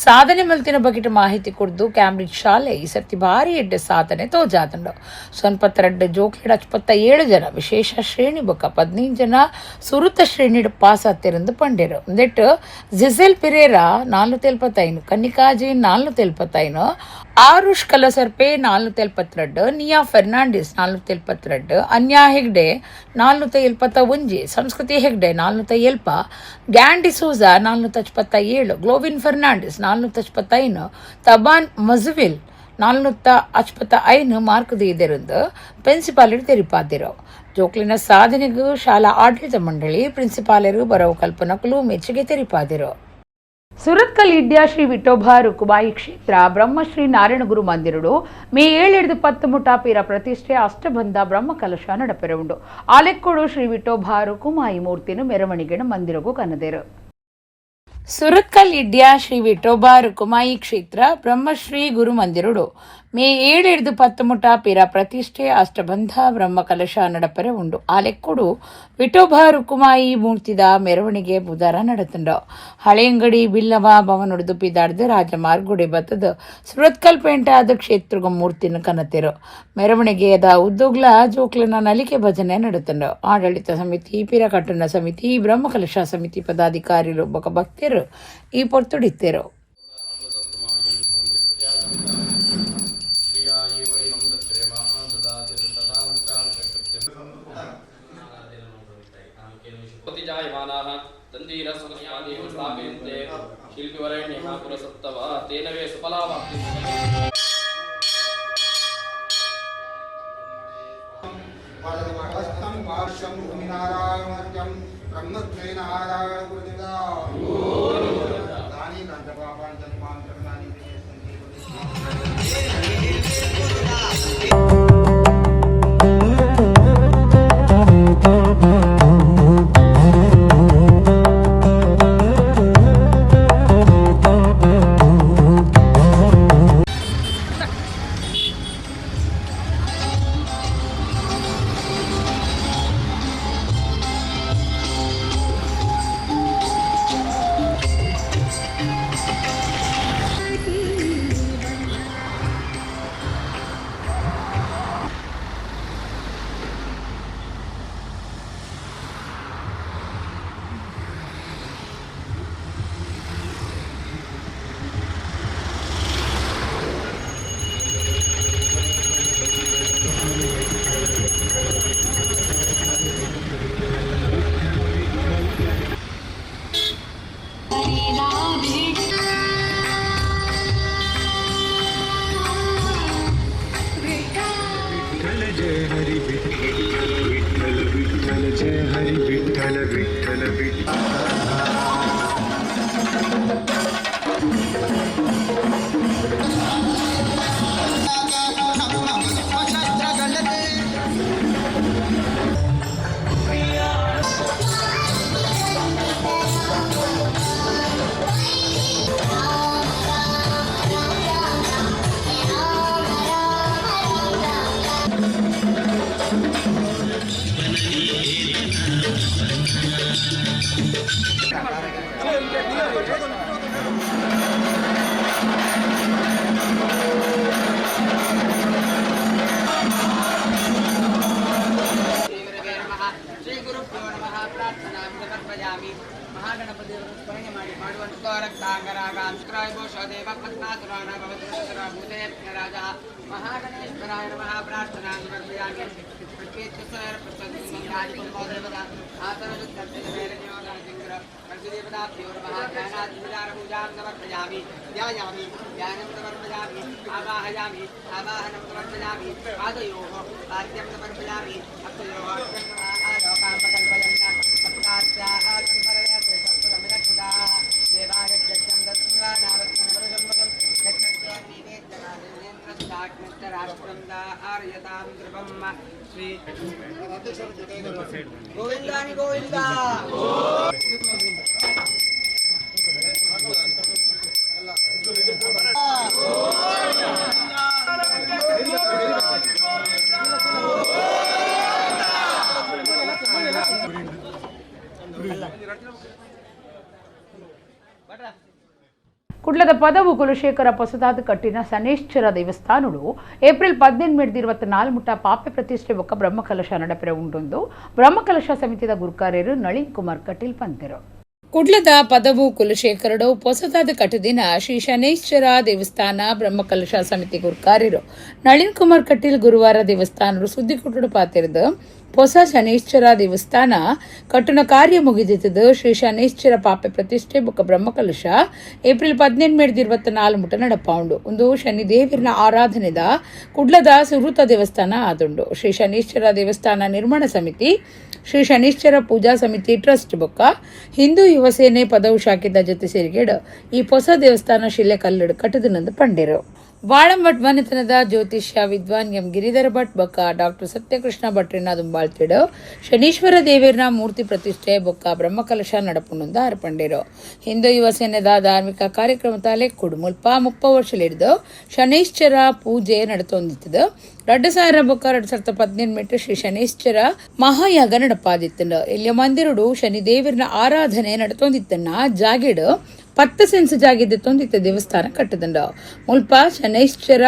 ಸಾಧನೆ ಮಲ್ತಿನ ಬಗೆಟ್ ಮಾಹಿತಿ ಕೊಡ್ದು ಕ್ಯಾಂಬ್ರಿಡ್ಜ್ ಶಾಲೆ ಈ ಸರ್ತಿ ಭಾರಿ ಎಡ್ಡೆ ಸಾಧನೆ ತೋಜಾದಂಡು. ಸೊನ್ಪತ್ತೆರಡು ಜೋಕ್ಲೆಡ್ 57 ಜನ ವಿಶೇಷ ಶ್ರೇಣಿ ಬೊಕ್ಕ 15 ಜನ ಸುರುತ ಶ್ರೇಣಿಡ್ ಪಾಸ್ ಆತಿರಂದು ಪಂಡೇರು. ಒಂದೆಟ್ಟು ಜಿಸೆಲ್ ಪಿರೇರಾ 475, ಕನ್ನಿಕಾ ಜೈನ್ 475, ಆರುಷ್ ಕಲಸರ್ಪೆ 472, ನಿಯಾ ಫೆರ್ನಾಂಡಿಸ್ 472, ಅನ್ಯಾ ಹೆಗ್ಡೆ 471, ಸಂಸ್ಕೃತಿ ಹೆಗ್ಡೆ 470, ಗ್ಯಾಂಡಿ ಸೂಜಾ 427, ಗ್ಲೋವಿನ್ ಫೆರ್ನಾಂಡಿಸ್ 475, ತಬಾನ್ ಮಜುವಿಲ್ 455 ಮಾರ್ಕ್ ದೀದಿರಂದು ಪ್ರಿನ್ಸಿಪಾಲರು ತೆರಿಪಾದಿರು. ಜೋಕ್ಲಿನ ಸಾಧನೆಗೂ ಶಾಲಾ ಆಡಳಿತ ಮಂಡಳಿ, ಪ್ರಿನ್ಸಿಪಾಲರು, ಬರವು ಕಲ್ಪನಕಲು ಮೆಚ್ಚುಗೆ ತೆರಿಪಾದಿರು. ಸುರತ್ಕಲ್ ಇಡ್ಯಾ ಶ್ರೀ ವಿಠೋಬ ರುಕುಬಾಯಿ ಕ್ಷೇತ್ರ ಬ್ರಹ್ಮಶ್ರೀ ನಾರಾಯಣಗುರು ಮಂದಿರಡು ಮೇ 7 10 ಮುಟ ಪೀರ ಪ್ರತಿಷ್ಠೆ ಅಷ್ಟಬಂಧ ಬ್ರಹ್ಮಕಲಶ ನಡಪೆರವುಂಡು. ಆಲೆಕ್ಕೋಡು ಶ್ರೀ ವಿಠೋಬ ರುಕುಮಾಯಿ ಮೂರ್ತಿನು ಮೆರವಣಿಗೆನ ಮಂದಿರಗೂ ಕನದೇರು. ಸುರತ್ಕಲ್ ಇಡ್ಯಾ ಶ್ರೀ ವಿಠೋಬ ರುಕುಮಾಯಿ ಕ್ಷೇತ್ರ ಬ್ರಹ್ಮಶ್ರೀ ಗುರು ಮಂದಿರುಡು May 7 10 ಮುಟ ಪಿರ ಪ್ರತಿಷ್ಠೆ ಅಷ್ಟಬಂಧ ಬ್ರಹ್ಮಕಲಶ ನಡಪರೆ ಉಂಡು. ಆ ಲೆಕ್ಕುಡು ವಿಠೋಬ ರುಕುಮಾಯಿ ಮೂರ್ತಿದ ಮೆರವಣಿಗೆ ಬುಧಾರ ನಡತುಂಡು. ಹಳೆಯಂಗಡಿ ಬಿಲ್ಲವ ಭವನೊಡ್ದು ಪಿದಾಡ್ದು ರಾಜಮಾರ್ಗುಡೆ ಬತ್ತದು ಸುರತ್ಕಲ್ ಪೇಂಟಾದ ಕ್ಷೇತ್ರಗ ಮೂರ್ತಿನ ಕನತಿರು. ಮೆರವಣಿಗೆಯದ ಉದ್ದೋಗ್ಲ ಜೋಕ್ಲನ ನಲಿಕೆ ಭಜನೆ ನಡತುಂಡು. ಆಡಳಿತ ಸಮಿತಿ, ಪಿರಕಟ್ಟಣ ಸಮಿತಿ, ಬ್ರಹ್ಮಕಲಶ ಸಮಿತಿ ಪದಾಧಿಕಾರಿಲು ಬೊಕ ಭಕ್ತರು ಈ ಪೊರ್ತುಡಿತ್ತೆರು. ಕುಡ್ಲದ ಪದವು ಕುಲಶೇಖರ ಪೊಸದಾದ ಕಟ್ಟಿನ ಶನೇಶ್ವರ ದೇವಸ್ಥಾನಡು ಏಪ್ರಿಲ್ 18 24 ಮುಟ್ಟ ಪಾಪೆ ಪ್ರತಿಷ್ಠೆ ಬೊಕ್ಕ ಬ್ರಹ್ಮಕಲಶ ನಡಪೆರೆ ಉಂಡೊಂದು ಬ್ರಹ್ಮಕಲಶ ಸಮಿತಿದ ಗುರುಕಾರ್ಯರು ನಳಿನ್ ಕುಮಾರ್ ಕಟೀಲ್ ಪಂತೆರು. ಕುಡ್ಲದ ಪದವು ಕುಲಶೇಖರಡು ಪೊಸದಾದ ಕಟ್ಟುದಿನ ಶ್ರೀ ಶನೇಶ್ವರ ದೇವಸ್ಥಾನ ಬ್ರಹ್ಮಕಲಶ ಸಮಿತಿ ಗುರುಕಾರ್ಯರು ನಳಿನ್ ಕುಮಾರ್ ಕಟೀಲ್ ಗುರುವಾರ ದೇವಸ್ಥಾನರು ಸುದ್ದಿಕುಟುಡು ಪಾತಿರಿದು ಹೊಸ ಶನೇಶ್ವರ ದೇವಸ್ಥಾನ ಕಟ್ಟುನ ಕಾರ್ಯ ಮುಗಿದಿದ್ದು ಶ್ರೀ ಶನೇಶ್ವರ ಪಾಪೆ ಪ್ರತಿಷ್ಠೆ ಬೊಕ್ಕ ಬ್ರಹ್ಮಕಲಶ ಏಪ್ರಿಲ್ 18 24 ಮುಟ ನಡಪಾವುಂಡು. ಒಂದು ಶನಿದೇವಿನ ಆರಾಧನೆದ ಕುಡ್ಲದ ಸುರುತ ದೇವಸ್ಥಾನ ಆದುಂಡು. ಶ್ರೀ ಶನೇಶ್ವರ ದೇವಸ್ಥಾನ ನಿರ್ಮಾಣ ಸಮಿತಿ, ಶ್ರೀ ಶನೇಶ್ವರ ಪೂಜಾ ಸಮಿತಿ ಟ್ರಸ್ಟ್ ಬೊಕ್ಕ ಹಿಂದೂ ಯುವಸೇನೆ ಪದವು ಶಾಖೆದ ಜೊತೆ ಸೇರಿಗೆಡು ಈ ಹೊಸ ದೇವಸ್ಥಾನ ಶಿಲೆ ಕಲ್ಲಡು ಕಟ್ಟುದಿನಂದು ಪಂಡಿರು. Balambhat ಮನೆತನದ ಜ್ಯೋತಿಷ್ಯ ವಿದ್ವಾನ್ ಎಂ ಗಿರಿಧರ ಭಟ್ ಬೊಕ್ಕ ಡಾಕ್ಟರ್ ಸತ್ಯಕೃಷ್ಣ ಭಟ್ರಿನ ದುಂಬಾಳ್ತಿಡು ಶನೀಶ್ವರ ದೇವಿರ್ನ ಮೂರ್ತಿ ಪ್ರತಿಷ್ಠೆ ಬೊಕ್ಕ ಬ್ರಹ್ಮಕಲಶ ನಡಪುಂಡುಂದ ಅರ್ಪಂಡಿರು. ಹಿಂದೂ ಯುವ ಸೇನೆದ ಧಾರ್ಮಿಕ ಕಾರ್ಯಕ್ರಮ ತಾಲೆ ಕುಡುಮುಲ್ಪ 30 ವರ್ಷಲಿಡ್ದು ಶನೈಶ್ಚರ ಪೂಜೆ ನಡತೊಂದಿತ್ತದು. 2000 ಬೊಕ್ಕ 2018 ಶ್ರೀ ಶನೈಶ್ಚರ ಮಹಾಯಾಗ ನಡಪಾದಿತ್ತಂಡು. ಇಲ್ಲಿ ಮಂದಿರುಡು ಶನಿದೇವಿರ್ನ ಆರಾಧನೆ ನಡತೊಂದಿತ್ತನ್ನ ಜಾಗಿಡು 10 ಸೆನ್ಸ್ ಜಾಗಿದ್ದು ತೊಂದಿತ್ತ ದೇವಸ್ಥಾನ ಕಟ್ಟದಂಡ. ಮುಲ್ಪ ಶನೈಶ್ಚರ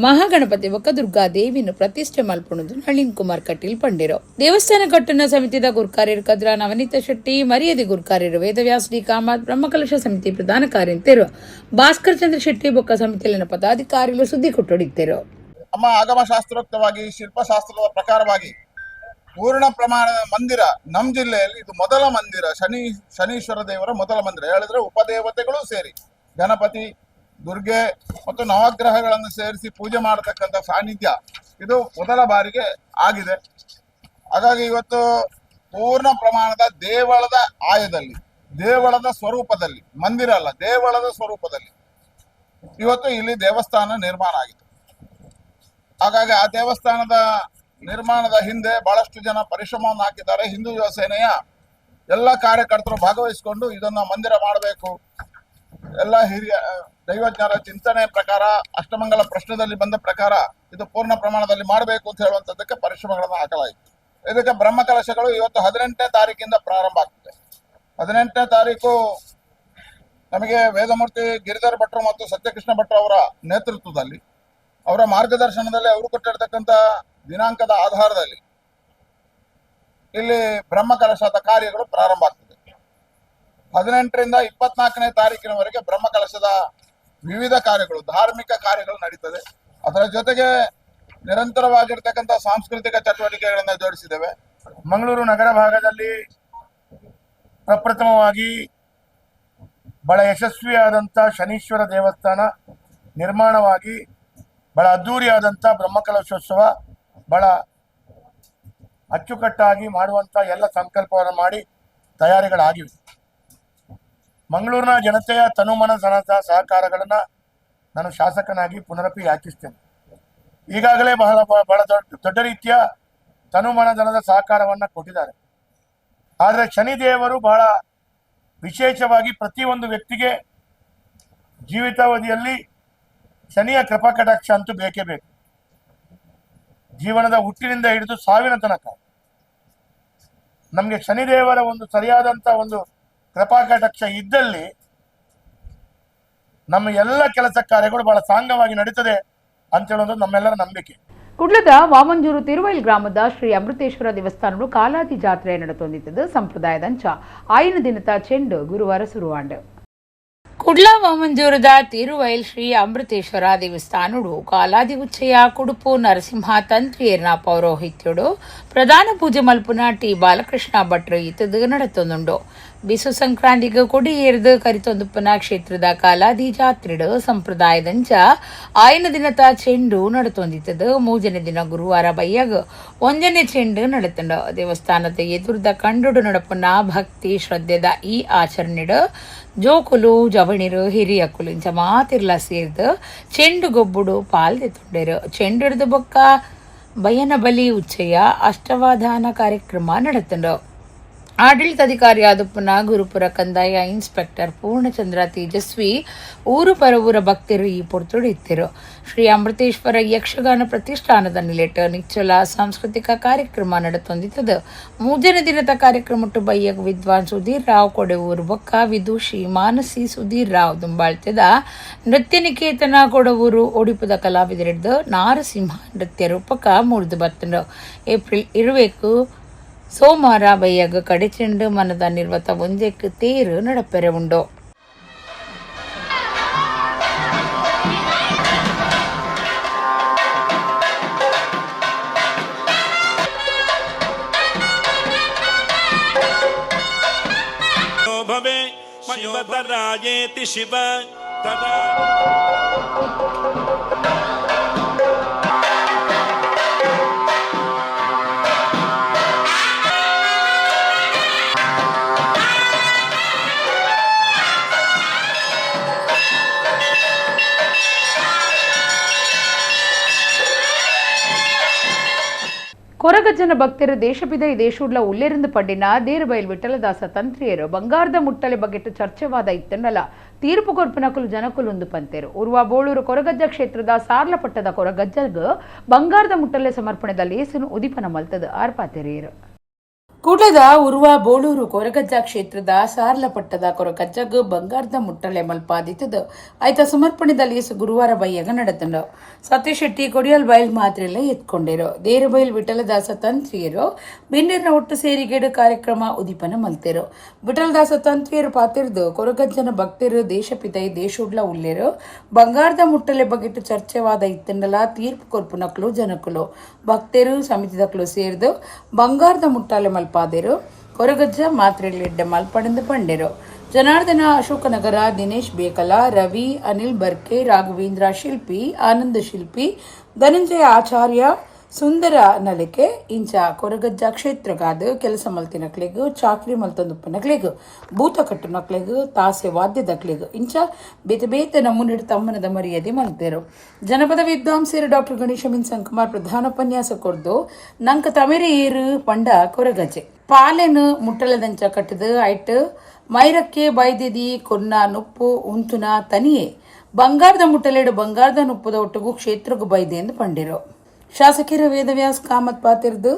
ಮಹಾಗಣಪತಿ ಬೊಕ್ಕ ದುರ್ಗಾ ದೇವಿನ ಪ್ರತಿಷ್ಠೆ ಮಲ್ಪುಣದು ನಳಿನ್ ಕುಮಾರ್ ಕಟೀಲ್ ಪಂಡಿರು. ದೇವಸ್ಥಾನ ಕಟ್ಟನ ಸಮಿತಿದ ಗುರ್ಕಾರ್ಯರು ಕದ್ರ ನವನೀತ ಶೆಟ್ಟಿ, ಮರ್ಯಾದೆ ಗುರ್ಕಾರ್ಯರು ವೇದವ್ಯಾಸ ಡಿ ಕಾಮತ್, ಬ್ರಹ್ಮಕಲಶ ಸಮಿತಿ ಪ್ರಧಾನ ಕಾರ್ಯಂತೆರು ಭಾಸ್ಕರ್ ಚಂದ್ರ ಶೆಟ್ಟಿ ಬೊಕ್ಕ ಸಮಿತಿಯಲ್ಲಿನ ಪದಾಧಿಕಾರಿಗಳು ಸುದ್ದಿ ಕೊಟ್ಟೊಡಿದ್ದರು. ನಮ್ಮ ಆಗಮಶಾಸ್ತ್ರೋಕ್ತವಾಗಿ ಶಿಲ್ಪಶಾಸ್ತ್ರದ ಪ್ರಕಾರವಾಗಿ ಪೂರ್ಣ ಪ್ರಮಾಣದ ಮಂದಿರ ನಮ್ಮ ಜಿಲ್ಲೆಯಲ್ಲಿ ಇದು ಮೊದಲ ಮಂದಿರ, ಶನೀಶ್ವರ ದೇವರ ಮೊದಲ ಮಂದಿರ ಹೇಳಿದ್ರೆ ಉಪದೇವತೆಗಳು ಸೇರಿ ಗಣಪತಿ, ದುರ್ಗೆ ಮತ್ತು ನವಗ್ರಹಗಳನ್ನು ಸೇರಿಸಿ ಪೂಜೆ ಮಾಡತಕ್ಕಂಥ ಸಾನ್ನಿಧ್ಯ ಇದು ಮೊದಲ ಬಾರಿಗೆ ಆಗಿದೆ. ಹಾಗಾಗಿ ಇವತ್ತು ಪೂರ್ಣ ಪ್ರಮಾಣದ ದೇವಳದ ಆಯದಲ್ಲಿ, ದೇವಳದ ಸ್ವರೂಪದಲ್ಲಿ, ಮಂದಿರ ಅಲ್ಲ ದೇವಳದ ಸ್ವರೂಪದಲ್ಲಿ ಇವತ್ತು ಇಲ್ಲಿ ದೇವಸ್ಥಾನ ನಿರ್ಮಾಣ ಆಗಿದೆ. ಹಾಗಾಗಿ ಆ ದೇವಸ್ಥಾನದ ನಿರ್ಮಾಣದ ಹಿಂದೆ ಬಹಳಷ್ಟು ಜನ ಪರಿಶ್ರಮವನ್ನು ಹಾಕಿದ್ದಾರೆ. ಹಿಂದೂ ಯುವ ಸೇನೆಯ ಎಲ್ಲ ಕಾರ್ಯಕರ್ತರು ಭಾಗವಹಿಸಿಕೊಂಡು ಇದನ್ನ ಮಂದಿರ ಮಾಡಬೇಕು, ಎಲ್ಲ ಹಿರಿಯ ದೈವಜ್ಞರ ಚಿಂತನೆ ಪ್ರಕಾರ ಅಷ್ಟಮಂಗಲ ಪ್ರಶ್ನದಲ್ಲಿ ಬಂದ ಪ್ರಕಾರ ಇದು ಪೂರ್ಣ ಪ್ರಮಾಣದಲ್ಲಿ ಮಾಡಬೇಕು ಅಂತ ಹೇಳುವಂಥದ್ದಕ್ಕೆ ಪರಿಶ್ರಮಗಳನ್ನು ಹಾಕಲಾಯಿತು. ಇದಕ್ಕೆ ಬ್ರಹ್ಮಕಲಶಗಳು ಇವತ್ತು 18ನೇ ತಾರೀಕಿಂದ ಪ್ರಾರಂಭ ಆಗ್ತದೆ. 18ನೇ ತಾರೀಕು ನಮಗೆ ವೇದಮೂರ್ತಿ ಗಿರಿಧರ್ ಭಟ್ರು ಮತ್ತು ಸತ್ಯಕೃಷ್ಣ ಭಟ್ರು ಅವರ ನೇತೃತ್ವದಲ್ಲಿ, ಅವರ ಮಾರ್ಗದರ್ಶನದಲ್ಲಿ, ಅವರು ಕೊಟ್ಟಿರ್ತಕ್ಕಂಥ ದಿನಾಂಕದ ಆಧಾರದಲ್ಲಿ ಇಲ್ಲಿ ಬ್ರಹ್ಮಕಲಶದ ಕಾರ್ಯಗಳು ಪ್ರಾರಂಭ ಆಗ್ತದೆ. 18ರಿಂದ 24ನೇ ತಾರೀಕಿನವರೆಗೆ ಬ್ರಹ್ಮಕಲಶದ ವಿವಿಧ ಕಾರ್ಯಗಳು, ಧಾರ್ಮಿಕ ಕಾರ್ಯಗಳು ನಡೀತದೆ. ಅದರ ಜೊತೆಗೆ ನಿರಂತರವಾಗಿರ್ತಕ್ಕಂಥ ಸಾಂಸ್ಕೃತಿಕ ಚಟುವಟಿಕೆಗಳನ್ನು ಜೋಡಿಸಿದ್ದೇವೆ. ಮಂಗಳೂರು ನಗರ ಭಾಗದಲ್ಲಿ ಪ್ರಪ್ರಥಮವಾಗಿ ಬಹಳ ಯಶಸ್ವಿಯಾದಂಥ ಶನೀಶ್ವರ ದೇವಸ್ಥಾನ ನಿರ್ಮಾಣವಾಗಿ ಬಹಳ ಅದ್ಧೂರಿಯಾದಂಥ ಬ್ರಹ್ಮಕಲಶೋತ್ಸವ ಬಹಳ ಅಚ್ಚುಕಟ್ಟಾಗಿ ಮಾಡುವಂಥ ಎಲ್ಲ ಸಂಕಲ್ಪವನ್ನು ಮಾಡಿ ತಯಾರಿಗಳಾಗಿವೆ. ಮಂಗಳೂರಿನ ಜನತೆಯ ತನುಮನ ಧನದ ಸಹಕಾರಗಳನ್ನು ನಾನು ಶಾಸಕನಾಗಿ ಪುನರಪಿ ಯಾಚಿಸ್ತೇನೆ. ಈಗಾಗಲೇ ಬಹಳ ಬಹಳ ದೊಡ್ಡ ರೀತಿಯ ತನುಮನ ಧನದ ಸಹಕಾರವನ್ನು ಕೊಟ್ಟಿದ್ದಾರೆ. ಆದರೆ ಶನಿದೇವರು ಬಹಳ ವಿಶೇಷವಾಗಿ ಪ್ರತಿಯೊಂದು ವ್ಯಕ್ತಿಗೆ ಜೀವಿತಾವಧಿಯಲ್ಲಿ ಶನಿಯ ಕೃಪಾ ಕಟಾಕ್ಷ ಅಂತೂ ಬೇಕೇ ಬೇಕು. ಜೀವನದ ಹುಟ್ಟಿನಿಂದ ಹಿಡಿದು ಸಾವಿನ ತನಕ ನಮಗೆ ಶನಿದೇವರ ಒಂದು ಸರಿಯಾದಂಥ ಒಂದು ಕೃಪಾ ಕಟಾಕ್ಷ ಇದ್ದಲ್ಲಿ ನಮ್ಮ ಎಲ್ಲ ಕೆಲಸ ಕಾರ್ಯಗಳು ಬಹಳ ಸಾಂಗವಾಗಿ ನಡೀತದೆ ಅಂತ ಹೇಳೋದು ನಮ್ಮೆಲ್ಲರ ನಂಬಿಕೆ. ಕುಡ್ಲದ ವಾಮಂಜೂರು ತಿರುವೈಲ್ ಗ್ರಾಮದ ಶ್ರೀ ಅಮೃತೇಶ್ವರ ದೇವಸ್ಥಾನವು ಕಾಲಾದಿ ಜಾತ್ರೆ ನಡೆತೊಂದಿದ್ದದು ಸಂಪ್ರದಾಯದಂಚ ಆಯ್ನ ದಿನದ ಚೆಂಡು ಗುರುವಾರ ಸುರುವಾಂಡು. ಕುಡ್ಲ ವಾಮಂಜೂರದ ತಿರುವೈಲ್ ಶ್ರೀ ಅಮೃತೇಶ್ವರ ದೇವಸ್ಥಾನಡು ಕಾಲಾದಿ ಉಚ್ಚಯ ಕುಡುಪು ನರಸಿಂಹ ತಂತ್ರಿಯರ್ನ ಪೌರೋಹಿತ್ಯಡು ಪ್ರಧಾನ ಪೂಜೆ ಮಲ್ಪುನ ಟಿ ಬಾಲಕೃಷ್ಣ ಭಟ್ರು ಇತ್ತದು ನಡೆತೊಂದುಂಡು. ಬಿಸು ಸಂಕ್ರಾಂತಿಗೆ ಕೊಡಿ ಏರ್ದು ಕರಿತೊಂದುಪ್ಪನ ಕ್ಷೇತ್ರದ ಕಾಲಾದಿ ಜಾತ್ರೆಡು ಸಂಪ್ರದಾಯದಂಚ ಆಯ್ನ ದಿನತ ಚೆಂಡು ನಡತೊಂದಿತ್ತದು. ಮೂಜನೇ ದಿನ ಗುರುವಾರ ಬಯ್ಯಾಗ ಒಂಜನೇ ಚೆಂಡು ನಡತಂಡು. ದೇವಸ್ಥಾನದ ಎದುರ್ದ ಕಂಡುಡು ನಡಪುನ ಭಕ್ತಿ ಶ್ರದ್ಧೆದ ಈ ಆಚರಣೆಡು ಜೋಕುಲು ಜವಣಿರು ಹಿರಿಯಕುಲು ಇಂಚ ಮಾತಿರ್ಲ ಸೇರ್ದು ಚೆಂಡು ಗೊಬ್ಬುಡು ಪಾಲ್ದೆ ತೊಂಡೆರು. ಚೆಂಡು ಬೊಕ್ಕ ಬಯನ ಬಲಿ ಉಚ್ಚಯ ಅಷ್ಟವಾಧಾನ ಕಾರ್ಯಕ್ರಮ ನಡತಂಡು. ಆಡಳಿತಾಧಿಕಾರಿಯಾದ ಪುನಃ ಗುರುಪುರ ಕಂದಾಯ ಇನ್ಸ್ಪೆಕ್ಟರ್ ಪೂರ್ಣಚಂದ್ರ ತೇಜಸ್ವಿ ಊರು ಪರವೂರ ಭಕ್ತರು ಈ ಪೊರ್ತುಡಿತ್ತಿರು. ಶ್ರೀ ಅಮೃತೇಶ್ವರ ಯಕ್ಷಗಾನ ಪ್ರತಿಷ್ಠಾನದ ನಿಲೆಟ ನಿಚ್ಚಲ ಸಾಂಸ್ಕೃತಿಕ ಕಾರ್ಯಕ್ರಮ ನಡೆತೊಂದಿತ್ತದು. ಮೂಜನೇ ದಿನದ ಕಾರ್ಯಕ್ರಮಟ್ಟು ಬಯ್ಯಗ್ ವಿದ್ವಾನ್ ಸುಧೀರ್ ರಾವ್ ಕೊಡೆವೂರು ಬೊಕ್ಕ ವಿದುಷಿ ಮಾನಸಿ ಸುಧೀರ್ ರಾವ್ ದುಂಬಾಳ್ತದ ನೃತ್ಯ ನಿಕೇತನ ಕೊಡವೂರು ಒಡಿಪುದ ಕಲಾವಿದರಿದ್ದು ನಾರಸಿಂಹ ನೃತ್ಯ ರೂಪಕ ಮೂರ್ದು ಬತ್ತಂಡು. ಏಪ್ರಿಲ್ ಇರುವೆಕು ಸೋಮವಾರ ಬಯ್ಯಗ್ ಕಡೆಚೆಂಡು ಮನದ ನಿರ್ವತ ಒಂಜೆಕ್ ತೇರು ನಡಪೆರೆ ಉಂಡು. ಶಿವ ಕೊರಗಜ್ಜನ ಭಕ್ತರು ದೇಶಬಿದೈ ದೇಶುಡ್ಲ ಉಲ್ಲೇರಿಂದ ಪಂಡಿನ ದೇರುಬೈಲ್ ವಿಠಲದಾಸ ತಂತ್ರಿಯರು ಬಂಗಾರದ ಮುಟ್ಟಲೆ ಬಗೆಟ್ಟು ಚರ್ಚೆವಾದ ಇತ್ತನ್ನಲ ತೀರ್ಪು ಕೊರ್ಪಿನಕುಲು ಜನಕುಲುಂದು ಪಂತೇರು. ಉರ್ವ ಬೋಳೂರು ಕೊರಗಜ್ಜ ಕ್ಷೇತ್ರದ ಸಾರ್ಲಪಟ್ಟದ ಕೊರಗಜ್ಜಗ್ ಬಂಗಾರದ ಮುಟ್ಟಲೆ ಸಮರ್ಪಣೆದ ಲೇಸನು ಉದಿಪನ ಮಲ್ತದ ಆರ್ಪಾತೆರೆಯರು. ಕುಡ್ಲದ ಉರ್ವ ಬೋಳೂರು ಕೊರಗಜ್ಜ ಕ್ಷೇತ್ರದ ಸಾರ್ಲಪಟ್ಟದ ಕೊರಗಜ್ಜಗ್ ಬಂಗಾರದ ಮುಟ್ಟಲೆ ಮಲ್ಪಾದಿತ್ತದು ಆಯ್ತ ಸಮರ್ಪಣೆದ ಲೇಸು ಗುರುವಾರ ಬಯ್ಯಗ ನಡೆತಂಡು. ಸತೀಶ್ ಶೆಟ್ಟಿ ಕೊಡಿಯಲ್ ಬೈಲ್ ಮಾತ್ರೆಲ್ಲ ಎತ್ಕೊಂಡಿರು. ದೇರುಬೈಲ್ ವಿಠಲದಾಸ ತಂತ್ರಿಯರು ಬಿನ್ನಿರ್ನ ಒಟ್ಟು ಸೇರಿಗೇಡು ಕಾರ್ಯಕ್ರಮ ಉದಿಪನ ಮಲ್ತೆರು. ವಿಠಲದಾಸ ತಂತ್ರಿಯರು ಪಾತಿರ್ದು ಕೊರಗಜ್ಜನ ಭಕ್ತರು ದೇಶಪಿತೈ ದೇಶುಡ್ಲ ಉಲ್ಲೇರು ಬಂಗಾರದ ಮುಟ್ಟಲೆ ಬಗೆಟ್ಟು ಚರ್ಚೆವಾದ ಇತ್ತಂಡಲ ತೀರ್ಪು ಕೊರ್ಪುನಕ್ಲು ಜನಕುಲು ಭಕ್ತರು ಸಮಿತಿದಕ್ಲು ಸೇರ್ದು ಬಂಗಾರದ ಮುಟ್ಟಾಲೆ ಮಲ್ಪಾದೆರು. ಕೊರಗಜ್ಜ ಮಾತ್ರೆಲಿಡ್ಡ ಮಲ್ಪಡೆಂದು ಪಂಡೆರು. ಜನಾರ್ದನ ಅಶೋಕನಗರ, ದಿನೇಶ್ ಬೇಕಲ, ರವಿ, ಅನಿಲ್ ಬರ್ಕೆ, ರಾಘವೇಂದ್ರ ಶಿಲ್ಪಿ, ಆನಂದ ಶಿಲ್ಪಿ, ಧನಂಜಯ ಆಚಾರ್ಯ, ಸುಂದರ ನಲಿಕೆ ಇಂಚ ಕೊರಗಜ್ಜ ಕ್ಷೇತ್ರಗಾದ ಕೆಲಸ ಮಲ್ತಿನಕ್ಲೆಗ್, ಚಾಕ್ರಿ ಮಲ್ತೊಂದುಪ್ಪನಕ್ಲೆಗ್, ಭೂತ ಕಟ್ಟುನಕ್ಲೆಗ್, ತಾಸೆ ವಾದ್ಯದಕ್ಲೆಗ್ ಇಂಚ ಬೇತೆ ಬೇತೆ ನಮೂನೆಡ್ ತಮ್ಮನದ ಮರ್ಯಾದೆ ಮಲ್ತೆರು. ಜನಪದ ವಿದ್ವಾಂಸರು ಡಾಕ್ಟರ್ ಗಣೇಶ ಮಿನ್ ಸಂಕುಮಾರ್ ಪ್ರಧಾನ ಉಪನ್ಯಾಸ ಕೊರ್ದು ನಂಕ ತಮೆರೆ ಏರು ಪಂಡ ಕೊರಗಜ್ಜೆ ಪಾಲೆನು ಮುಟ್ಟಲದಂಚ ಕಟ್ಟದು ಐಟ್ ಮೈರಕ್ಕೆ ಬೈದೆದಿ ಕೊನ್ನ ನುಪ್ಪು ಉಂತುನ ತನಿಯೇ ಬಂಗಾರದ ಮುಟ್ಟಲೆಡು ಬಂಗಾರದ ನುಪ್ಪುದ ಒಟ್ಟುಗು ಕ್ಷೇತ್ರಗು ಬೈದೆ ಎಂದು ಪಂಡಿರು. ಶಾಸಕರ ವೇದವ್ಯಾಸ್ ಕಾಮತ್ ಪಾತಿರ್ದು